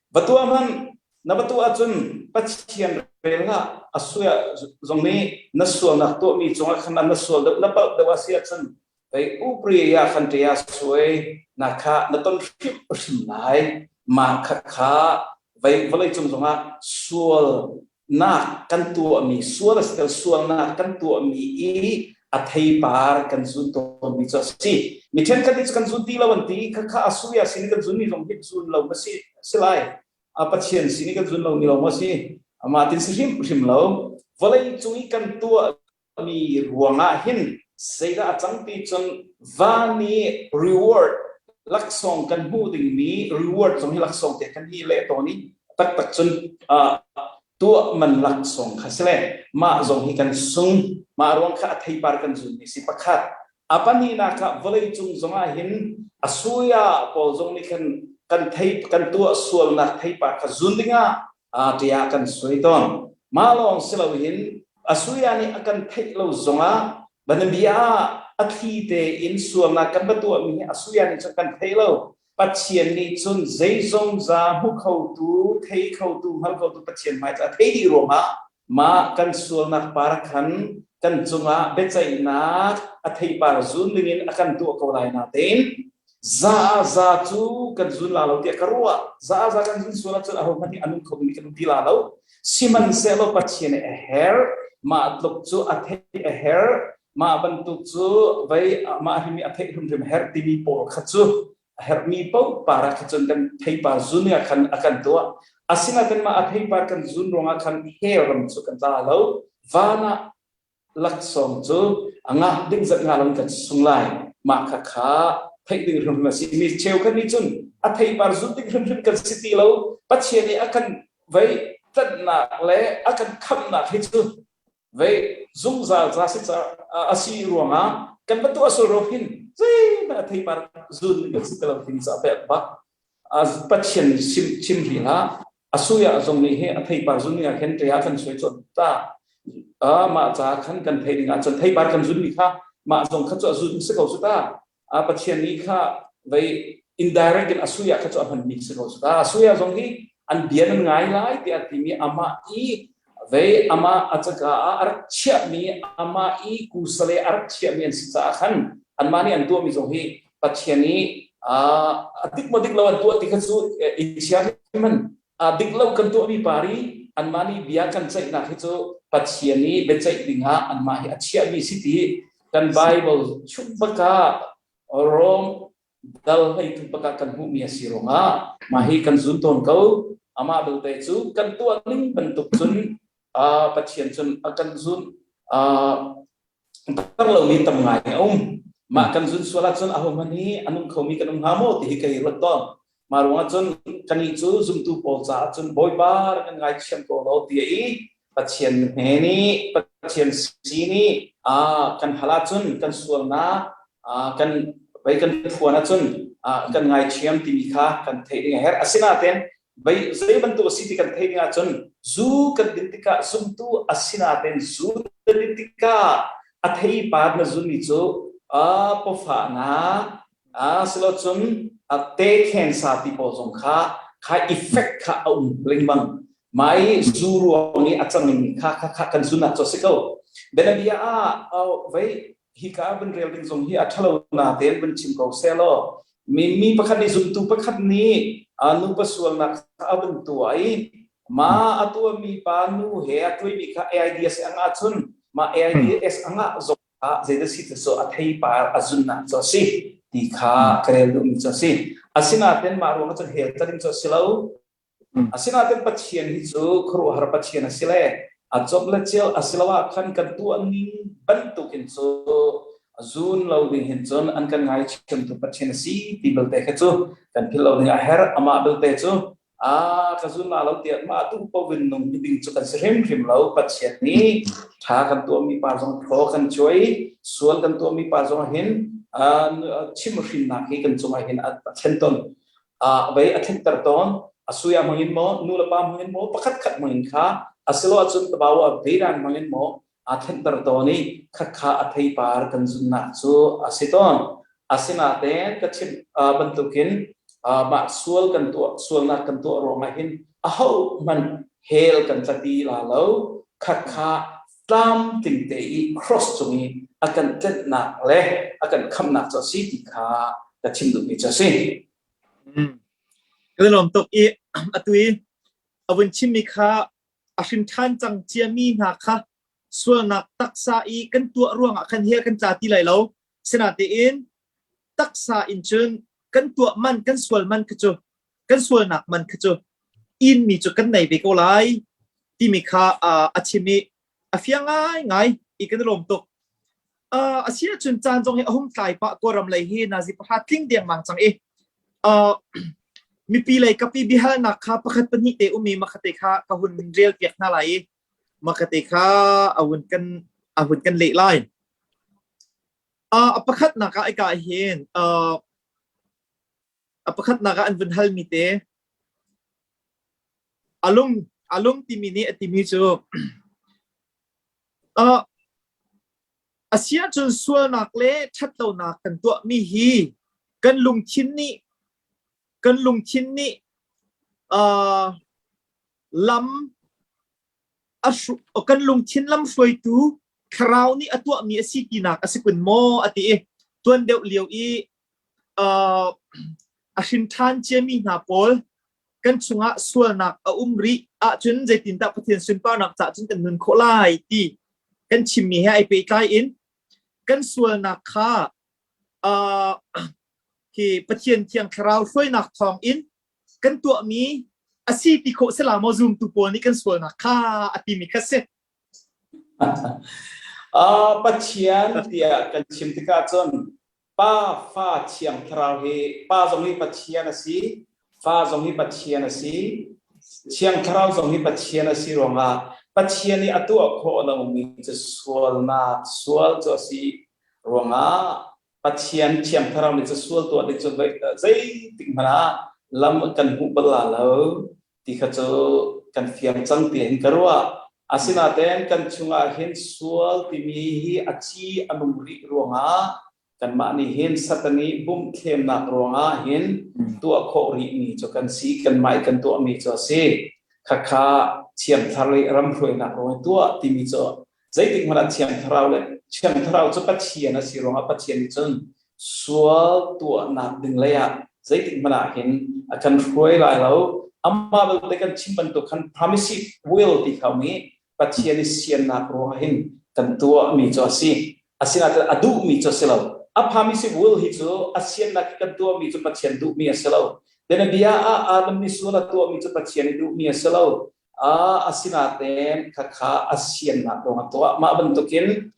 Speaker 2: va tuah hmanh Na va tuah ahcun Pathian rel hlah a sual zong nih na sualnak tuahmi cungah khan na sual deuh na palh deuh a si ahcun vei upri ya khan ṭe ah suai na kha na ton hrim hrim lai mah kha kha vei vawlei cung zongah sualnak kan tuahmi sual a si sualnak kan tuahmi i a theipar kan zun tawnmi cu a si mi ṭhenkhat nih kan zun ti lo an ti kha kha a sui a sin kan zunmi zong hi zun lo ma si si lai a Pathian sin i kan zun lomi lawng a si. Amah tin si hrimhrim lo. Vawlei cung i kan tuahmi ruangah hin zeidah a cang ti cun van i reward laksawng kan hmuh dingmi reward zong hi laksawng te kan hi leh tawn i taktak cun tuah man laksawng kha si le mah zong hi kan sung mah ruang kha a theipar kan zunmi si pakhat A pahnihnak ah vawleicung zongah hin a suya pawl zong nih khan kan thei kan tuah sualnak theipar kha zun dingah tiah kan suai tawn. Mah lawng si loin asuya nih a kan theih lo zongah banabia ah a thli tein sualnak kan va tuahmi hi asuya nih cun kan thei lo. Pathian nih cun zeizong za hmu khotu, thei khotu, hngal khotu Pathian hmai cu a thei dih ruangah mah kan sualnak par khan kan cungah biaceihnak a theipar zun dingin a kan tuah ko lai natein za za cu kan zun la lo tiah ka ruah. Za za kan zun sual ahcun ahohmanh nih a nung kho mi kan um ti la lo. Sihmanhsehlaw Pathian nih a herh, mah tluk cu a theih a herh, mah bantuk cu vei mah hrim i a theih hrimhrim a herh timi pawl kha cu a herhmi paoh par ah kha cun kan theipar zun ah khan a kan tuah. Asinain mah a theipar kan zun ruangah khan hell ram cu kan tla lo. Van ah laksawng cu a ngah ding zat nga lo kan sung lai. Mah kha kha theih ding hrimhrim a si. Mi cheukhat nih cun a theipar zun ding hrimhrim kan si ti lo. Pathian nih a kan vei tlanhnak le a kan khamhnak hi cu vei zungzal ca si ca a si ruangah kan va tuah sual ro hin zeihmanh a theipar zun kan si ti lo ding ca pek bak Pathian sim chim ri hlah a suya zong nih hi a theipar zun ning ah khin ṭe ah kan suai chon ta mah ca khan kan thei ding ah cun theipar kan zun mi kha mah zong kha cu a zun si ko su ta a Pathian nih kha vei indirect in a suya kha cu a hman mi si ko su ta a suya zong hi an bia nan ngai lai tiah timi amah i vei amah a caka ah a rak chiahmi amah i kusale a rak chiahmi an si caah khan anmah nih an tuahmi zong hi Pathian i a dik maw dik lo an tuah ti kha cu i chia man dik lo kan tuahmi pari anmah nih bia kan ceihnak hi cu Pathian i biaceih dingah anmah hi a chiahmi si ti kan Bible chung baka Rom dal hleitu baka kan hmuhmi a si ruangah mah hi kan zun tawn ko. Amah belte cu kan tuah ning bantuk cun Pathian cun a kan zun tar lomi tam ngai a um. Mah kan zun sual ahcun ahohmanh hi a nung khomi kan um hnga maw ti hi ka i ruat tawn. Mah ruangah cun kannih cu zumtu pawl caah cun Bawipa rak kan ngaithiam ko law ti i Pathian he nih Pathian sin i kan hal ahcun kan sualnak kan vei kan phuan ahcun kan ngaithiam timi kha kan theih ding a herh. Asinain Bei zei bantuk a si ti kan theih ding ahcun zu kan din tikah zumtu a sinaten zu na din tikah a theipar na zunmi cu a pawfahnak a silocun a te khensa ti pawl zong kha kha effect kha a um lengmang. Mai zu ruang i a cangmi kha kha kha kan zun ah cu a si ko. Bianabia ah vei hika vun rel ding zong hi a ṭhalo natein vun chim ko seh law mi mi pakhat nih zumtu pakhat nih nupa sualnak kha a vun tuah i ma a tuahmi pa nu he a tuahmi kha AIDS a ngah cun ma AIDS a ngah zong kha zeidah si te so a theipar a zunnak cu a si ti kha ka rel duhmi cu a si. Asinain mah ruangah cun hell tla ding cu a si lo. Asinain Pathian hi cu khuaruahhar Pathian a si le a cop le cel a si lo ah khan kan tuah ning bantukin cu zun lo ding hin cun an kan ngaithiamtu Pathian a si ti belte kha cu kan philh lo ding a herh. Amah belte cu a ka zun la lo tiah mah duh paoh in nung ding cu kan si hrimhrim lo. Pathian nih ṭha kan tuahmi pa zong thaw kan cuai, sual kan tuahmi pa zong hin chimhhrinnak hi kan cungah hin a thlen tawn. Vei a thlenter tawn. A suya hmangin maw, nu le pa hmangin maw, pakhat khat hmangin kha asilo ahcun tabawa veiran hmangin maw aa thlenter tawn i khakha a theipar kan zunnak cu a si tawn. Asinain ka chim bantukin mah sual kan tuah sualnak kan tuah ruangah hin aho hmanh hell kan tla ti la lo. Khakha tlamtling te i cross cung i a kan tlenhnak le a kan khamnak cu a si ti kha ka chim duhmi cu a si.
Speaker 1: Kan lawm tuk i atu i a vun chimmi kha a hrim ṭhan cang ciami hna kha sualnak taksa i kan tuah ruangah khan hell kan tla ti lai lo. Sinatein taksa in cun kan tuah man kan sual man kha cu kan sualnak man kha cu in mi cu kan nei ve ko lai timi kha a chim i a fiang ngaingai i kan i lawm tuk. A si ahcun caan zong hi a hung tlai pah. Kawlram lei hi nazi pahra tling dengmang cang i mipi lei kapi biahalnak kha pakhat pahnih te um i makhate kha ka hun rel piak hna lai i makhate kha a hun kan a hun kan leh lai. A pakhatnak ah ika hin a pakhatnak ah an vun halmi te a lung. Alung timi nih a timi cu uh, a si ahcun sualnak le ṭhatlonak kan tuahmi hi kan lungthin nih kan lungthin nih uh, lam a kan lungthin lam hruaitu thlarau nih a tuahmi a si tinak a si kun maw a ti i tuan deuh lio i uh, a hrin ṭhan ciami hna pawl kan chungah sualnak a um rih ahcun zeitindah Pathian sunparnak caah cun kan nun khawh lai ti kan chimmi he ai pehtlai in kan sualnak kha uh, hi Pathian Thiang Thlarau hruainak thawng in kan tuahmi a si ti khawh sila maw zumtu pawl nih kan sualnak kha a timi kha si.
Speaker 2: Uh, Pathian tiah kan chim tikah cun Pa, Fa, Thiang Thlarau hi Pa zong hi Pathian a si, Fa zong hi Pathian a si, Thiang Thlarau zong hi Pathian a si ruangah Pathian i a tuah khawh lomi cu sualnak sual cu a si ruangah Pathian Thiang Thlarau nih cu sual tuah ding cu zeitik hmanh ah lam kan hmuh bal la lo ti kha cu kan fiang cang ti hin ka ruah. Asinain kan chungah hin sual timi hi a ci a nung rih ruangah kanmah nih hin Satan i bumhthlemnak ruangah hin tuah khawh rihmi cu kan si, kanmah i kan tuahmi cu a si. Khakha Thiang Thlarau i ramhruainak ruang i tuah timi cu zeitik hmanh ah Thiang Thlarau le Thiang Thlarau cu Pathian a si ruangah Pathian nih cun sual tuahnak ding lei ah zeitik hmanh ah hin a kan hruai lai lo. Amah belte kan chim bantuk khan permissive will ti kha um i Pathian i siannak ruangah hin kan tuahmi cu a si. Asinain a duhmi cu a si lo. A permissive will hi cu a siannak kan tuahmi cu Pathian duhmi a si lo. Bianabia ah Adam nih sual a tuahmi cu Pathian i duhmi a si lo. Asinain khakha a siannak ruangah tuah. Mah bantukin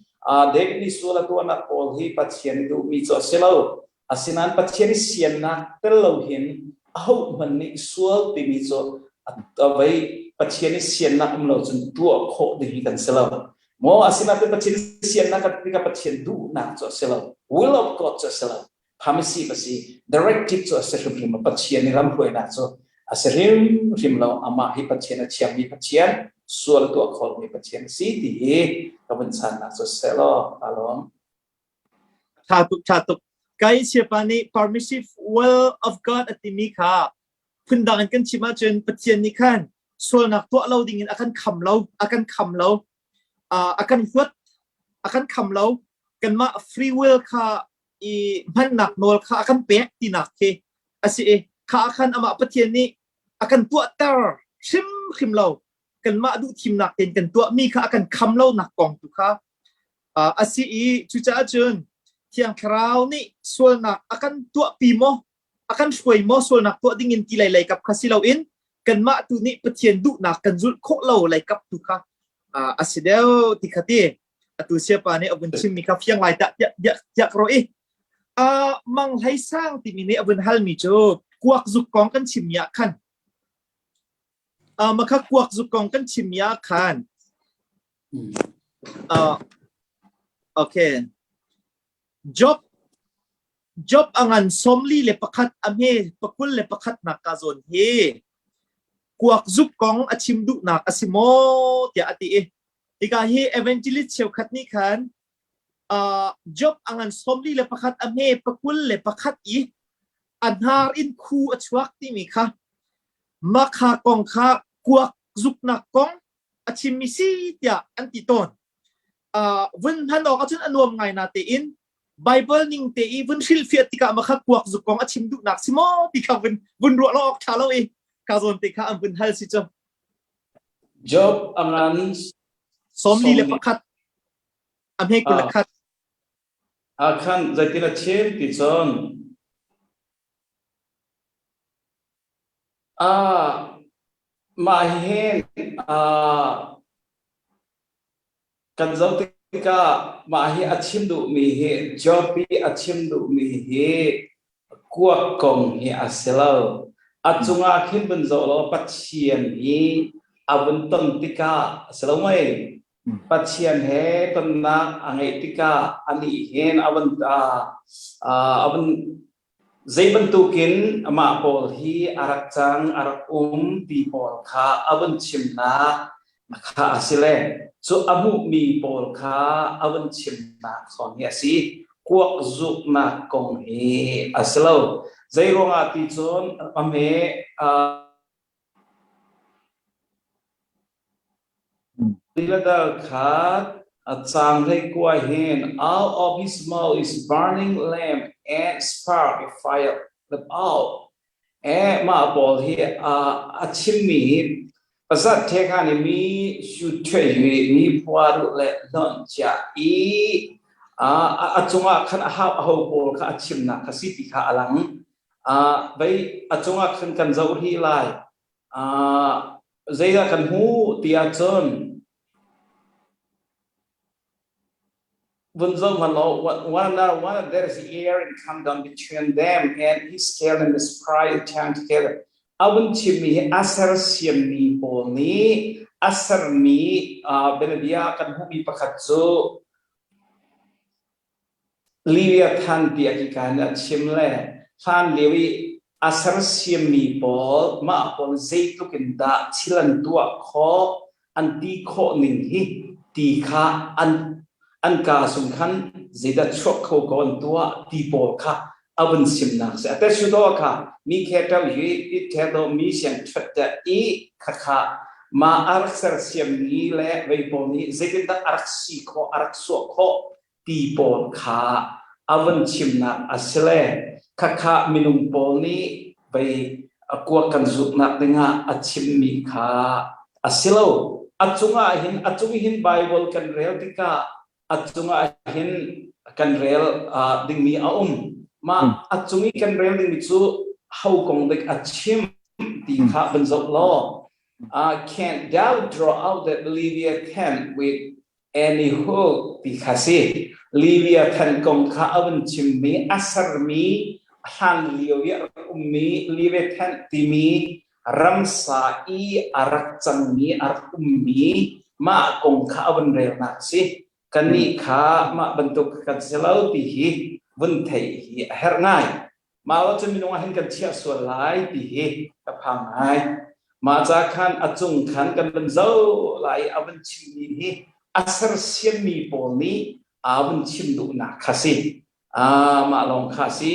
Speaker 2: David nih sual a tuahnak pawl hi Pathian i duhmi cu a si lo. Asinain Pathian i siannak tel lo hin ahohmanh nih sual timi cu a vei Pathian i siannak um lo cun tuah khawh ding hi kan si lo. Maw asinain Pathian siannak kan tikah Pathian duhnak cu a si lo. Will of God cu a si lo. Permissive a si. Directive cu a si hrimhrim. Pathian i lamhruainak cu a si hrimhrim lo. Amah hi Pathian a thiangmi Pathian, sual tuah khawhmi Pathian a si ti hi ka vun channak cu seh law ka lawm.
Speaker 1: Tha tuk, tha tuk. Kai siapa nih permissive will of God a timi kha phundang in kan chim ahcun Pathian nih khan sualnak tuah lo dingin a kan kham lo, a kan kham lo, a kan huat, a kan kham lo. Kanmah free will kha i hmannak nawl kha a kan pek tinak khi a si i kha khan amah Pathian nih a kan tuahter hrimhrim lo kanmah duh thimnak tein kan tuahmi kha a kan kham lonak kong tu kha a si i cucaah cun Thiang Thlarau nih sualnak a kan tuahpi maw a kan hruai maw sualnak tuah ding in ti lei lei kap kha si loin kanmah tu nih Pathian duhnak kan zulh khawh lo lei kap tu kha a si deuh ti kha ti atu siapa nih a vun chimmi kha fiang lai dah tiah tiah ka ruah i mang hlei sang timi nih a vun halmi cu kuak zuk kong kan chimmi ah khan makha kuak zuk kong kan chimmi ah khan okay Job Job a ngan 41 a hme 21 nak ka zawn hi kuak zuk kong a chim duhnak a si maw tiah a ti i Hika hi evangelist cheukhat nih khan uh, Job a ngan 41 a hme 21 i a hnar in khu a chuak timi kha makha kong kha kuak zuknak kong a chimmi si tiah an ti tawn. Uh, vun hman awk ahcun a nuam ngai na tein Bible ning te i vun hrilhfiah tikah makha kuak zuk kong a chim duhnak si maw ti kha vun vun ruah lo awk ṭha lo i ka zawn te kha an vun hal si cu.
Speaker 2: Job a ngan
Speaker 1: 41 a hme 21.
Speaker 2: Ah khan zeitin a chim ti cun ah mah hin ah Kan zoh tikah mah hi a chim duhmi hi Job i a chim duhmi hi kuak kong hi a si lo. A cungah khin vun zoh law Pathian hi a vun ton tikah a si lo mei? Pathian he tonnak a ngeih tikah anih hin a vun a vun. Zei bantukin amah pawl hi a rak cang, a rak um ti pawl kha a vun chimnak kha a si le cu a hmuhmi pawl kha a vun chimnak zawn hi a si. Kuak zuknak kong hi a si lo. Zei ruangah ti cun a hme Dal kha a cang hlei kua hin out of his mouth is burning lamp and spark a fire out. Eh mah pawl hi a chimmi hi pasat the kha ni mi su thwe yu mi phua ru le lon chia i a cungah khan a hau a ho pawl kha a chimnak kha si ti kha a lang. Vei a cungah khan kan zoh rih lai. Zeidah kan hmuh ti ahcun vun zoh hmanh law one another one there is air and come down between them and he scaled and the sprite came together. A vun chimmi hi a sersiammi pawl nih a sermi bianabia kan hmuhmi pakhat cu Leviathan tiah hika in a chim le hlan lio i a sersiammi pawl mah pawl zeitluk in dah thil an tuah khawh, an ti khawh ning hi ti kha an an kaa sung khan zeidah chuak kho ko an tuah ti pawl kha a vun simnak si. A te su kha mi khe ṭo hi i the do mi siang ṭhat da i khakha ma a rak sersiammi le vei pawl nih zeitindah a rak si khawh, a rak suah khawh ti pawl kha a vun chimnak a si le khakha minung pawl nih vei kuak kan zuknak dingah a chimmi kha a si lo. A cungah hin a cung hin Bible kan rel tikah a cungah hin kan rel dingmi a um. Mah a cung i kan rel dingmi cu ho kong dik a chim ti kha van zoh law can't thou draw out that Leviathan with any hook ti kha si. Leviathan kong kha a vun chimmi, a sermi, hlan lio i a rak ummi Leviathan timi ramsa i a rak cangmi, a rak ummi mah kong kha a vun relnak si. Kannih kha mah bantuk kan si lo ti hi vun theih hi a herh ngai. Mah lo cun minung ah hin kan chiah sual lai ti hi ka phang ngai. Mah ca khan a cung khan kan van zoh lai i a van chimmi hi a sersiammi pawl nih aa vun chim duhnak kha si. Mah lawng kha si.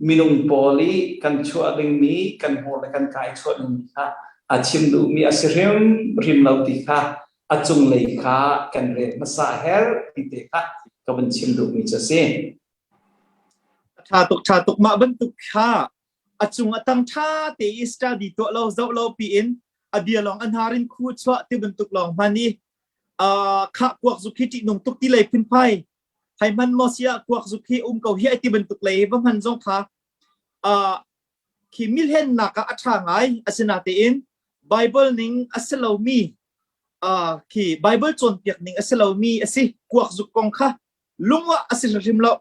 Speaker 2: Minung pawl i kan chuah dingmi, kan hmur le kan ka i chuah dingmi kha a chim duhmi a si hrimhrim lo ti kha a cunglei kha kan rel hmasa her ti te kha ka vun chim duhmi cu a si.
Speaker 1: Ṭha tuk ṭha tuk mah bantuk kha a cung a tang ṭha te i study tuah lo zoh lo piin a bia lawng a hnar in khu chuah ti bantuk lawng hman i khah kuak zuk hi ṭihnung tuk ti lei phunphai hai hman maw sia kuak zuk hi um ko hi ai ti bantuk lei va hman zong kha khi milhennak ah a ṭha ngai asinatein Bible ning a si lomi khi Bible cawnpiak ning a si lomi a si kuak zuk kong kha lungah a si hrim lo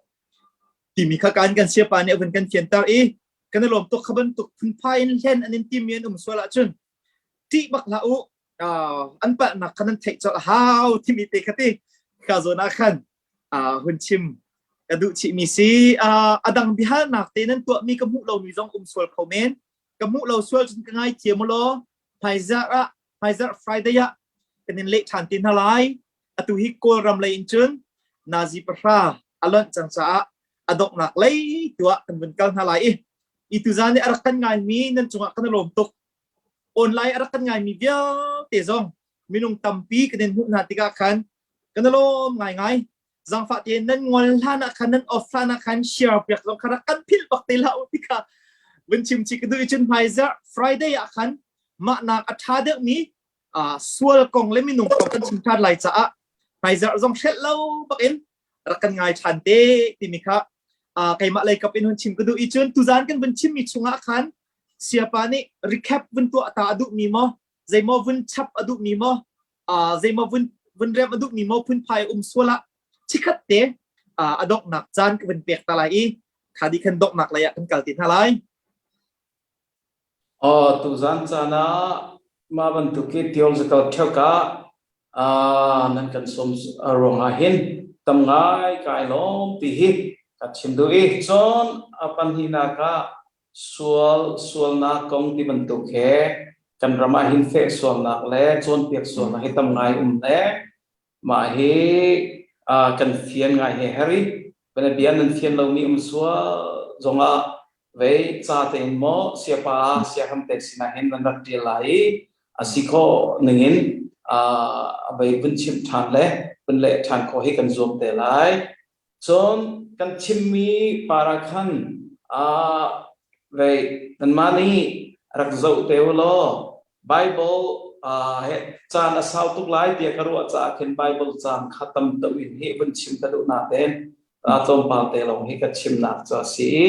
Speaker 1: timi kha kan kan siapa nih a vun kan fianter i kan i lawm tuk kha bantuk phunphai in hlen an in timi an um sual ahcun ṭih bak hlah u an palhnak kha nan theih colh a hau timi te kha ti ka zawn ah khan hun chim ka duh chihmi si a dang biahalnak te nan tuahmi ka hmuh lomi zong um sual kho men ka hmuh lo sual cun ka ngaithiam u law hmaizarh ah hmaizarh Friday ah kan in leh ṭhan te hna lai Atu hi Kawlram lei in cun nazi pahra a lonh cang caah a donghnak lei tu ah kan vun kal hna lai i i tuzan i a rak kan ngaimi nan cungah kan i lawm tuk. Online a rak kan ngaimi vialte zong minung tampi kan in hmuh hna tikah khan kan i lawm ngaingai. Zangfah tein nan ngol hlan ah khan nan off hlan ah khan share piak zong kha rak kan philh bak te hlah u ti kha vun chim chih ka duh i cun hmaizarh Friday ah khan mah nak a ṭha deuhmi sual kong le minung kong kan chim ṭhan lai caah hmaizarh zong hrelh lo bakin rak kan ngai ṭhan te timi kha keimah lei kap in hun chim ka duh i cun tuzan kan vun chimmi chungah khan siapa nih recap vun tuah ta a duhmi maw zeimaw vun chap a duhmi maw zeimaw vun vun rem a duhmi maw phunphai um sual ah chikhat te a donghnak caan ka vun pek ta lai i kha di khan donghnak lei ah kan kal te hna lai.
Speaker 2: Aw, tuzan caan ah mah bantuk hi theological ṭhek ah nan kan sawm ruangah hin tam ngai kai lawm ti hi ka chim duh i cun a pahnihnak ah. Sual sualnak kong ti bantuk he kan ram ah hin feh sualnak le cawnpiak sualnak hi tam ngai um le mah hi kan fian ngai he heri bia nan fian lomi um sual zongah vei ca tein maw siapa siahram te sinah hin nan rak ṭial lai i a si khawh ningin vei vun chim ṭhan le vun leh ṭhan khawh hi kan zuam te lai. Cun kan chimmi para khan vei nanmah nih rak zoh te u law Bible he caan a sau tuk lai tiah ka ruah caah khin Bible caan kha tam deuh in hi vun chim ka duh natein tlawmpal te lawng hi ka chimnak cu a si i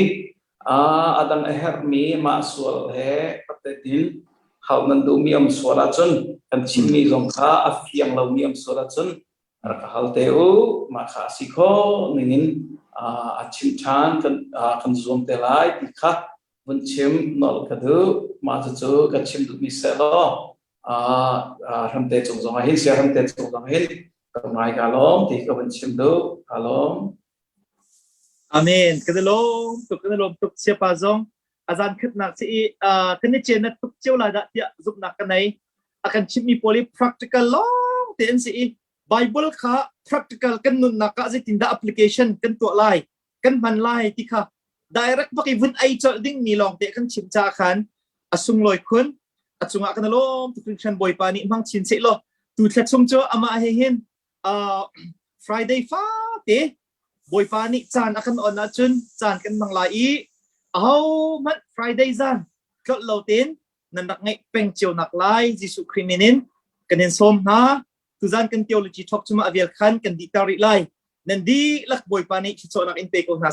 Speaker 2: a dang a herhmi mah sual he patetin hauh nan duhmi um sual ahcun kan chimmi zong kha a fiang lomi um sual ahcun rak ka hal te u. Mah kha a si khawh ningin a chim ṭhan kan kan zuam te lai ti kha vun chim nolh ka duh. Mah cucu ka chim duhmi seh law hramte cung zong ah hin sia hramte cung zong hin ka ngai ka lawm ti ka vun chim duh. Ka lawm.
Speaker 1: Amen. Kan i lawm tuk, kan i lawm tuk. Siapa zong azan khatnak si i kan i chen tuk cio lai dah tiah zumhnak ka nei. A kan chimmi pawl hi practical lawng te an si i Bible kha practical kan nunnak ah zeitindah application kan tuah lai, kan hman lai ti kha direct bak i vun ei colh ding mi lawng te kan chim ca khan a sunglawi khun. A cungah kan lawm tuk hringhran. Bawipa nih hmang chin seh law tu thla chung cu amah he hin Friday fa te Bawipa nih caan a kan on ahcun caan kan hmang lai i aho hmanh Friday zan tlolh lo tein nan rak ngaih peng cio nak lai Jesuh Khrih min in kan in sawm hna. Tuzan kan theology talk cu mah vial khan kan dih ter rih lai. Nan dihlak Bawipa nih thluachuahnak in pe ko hna.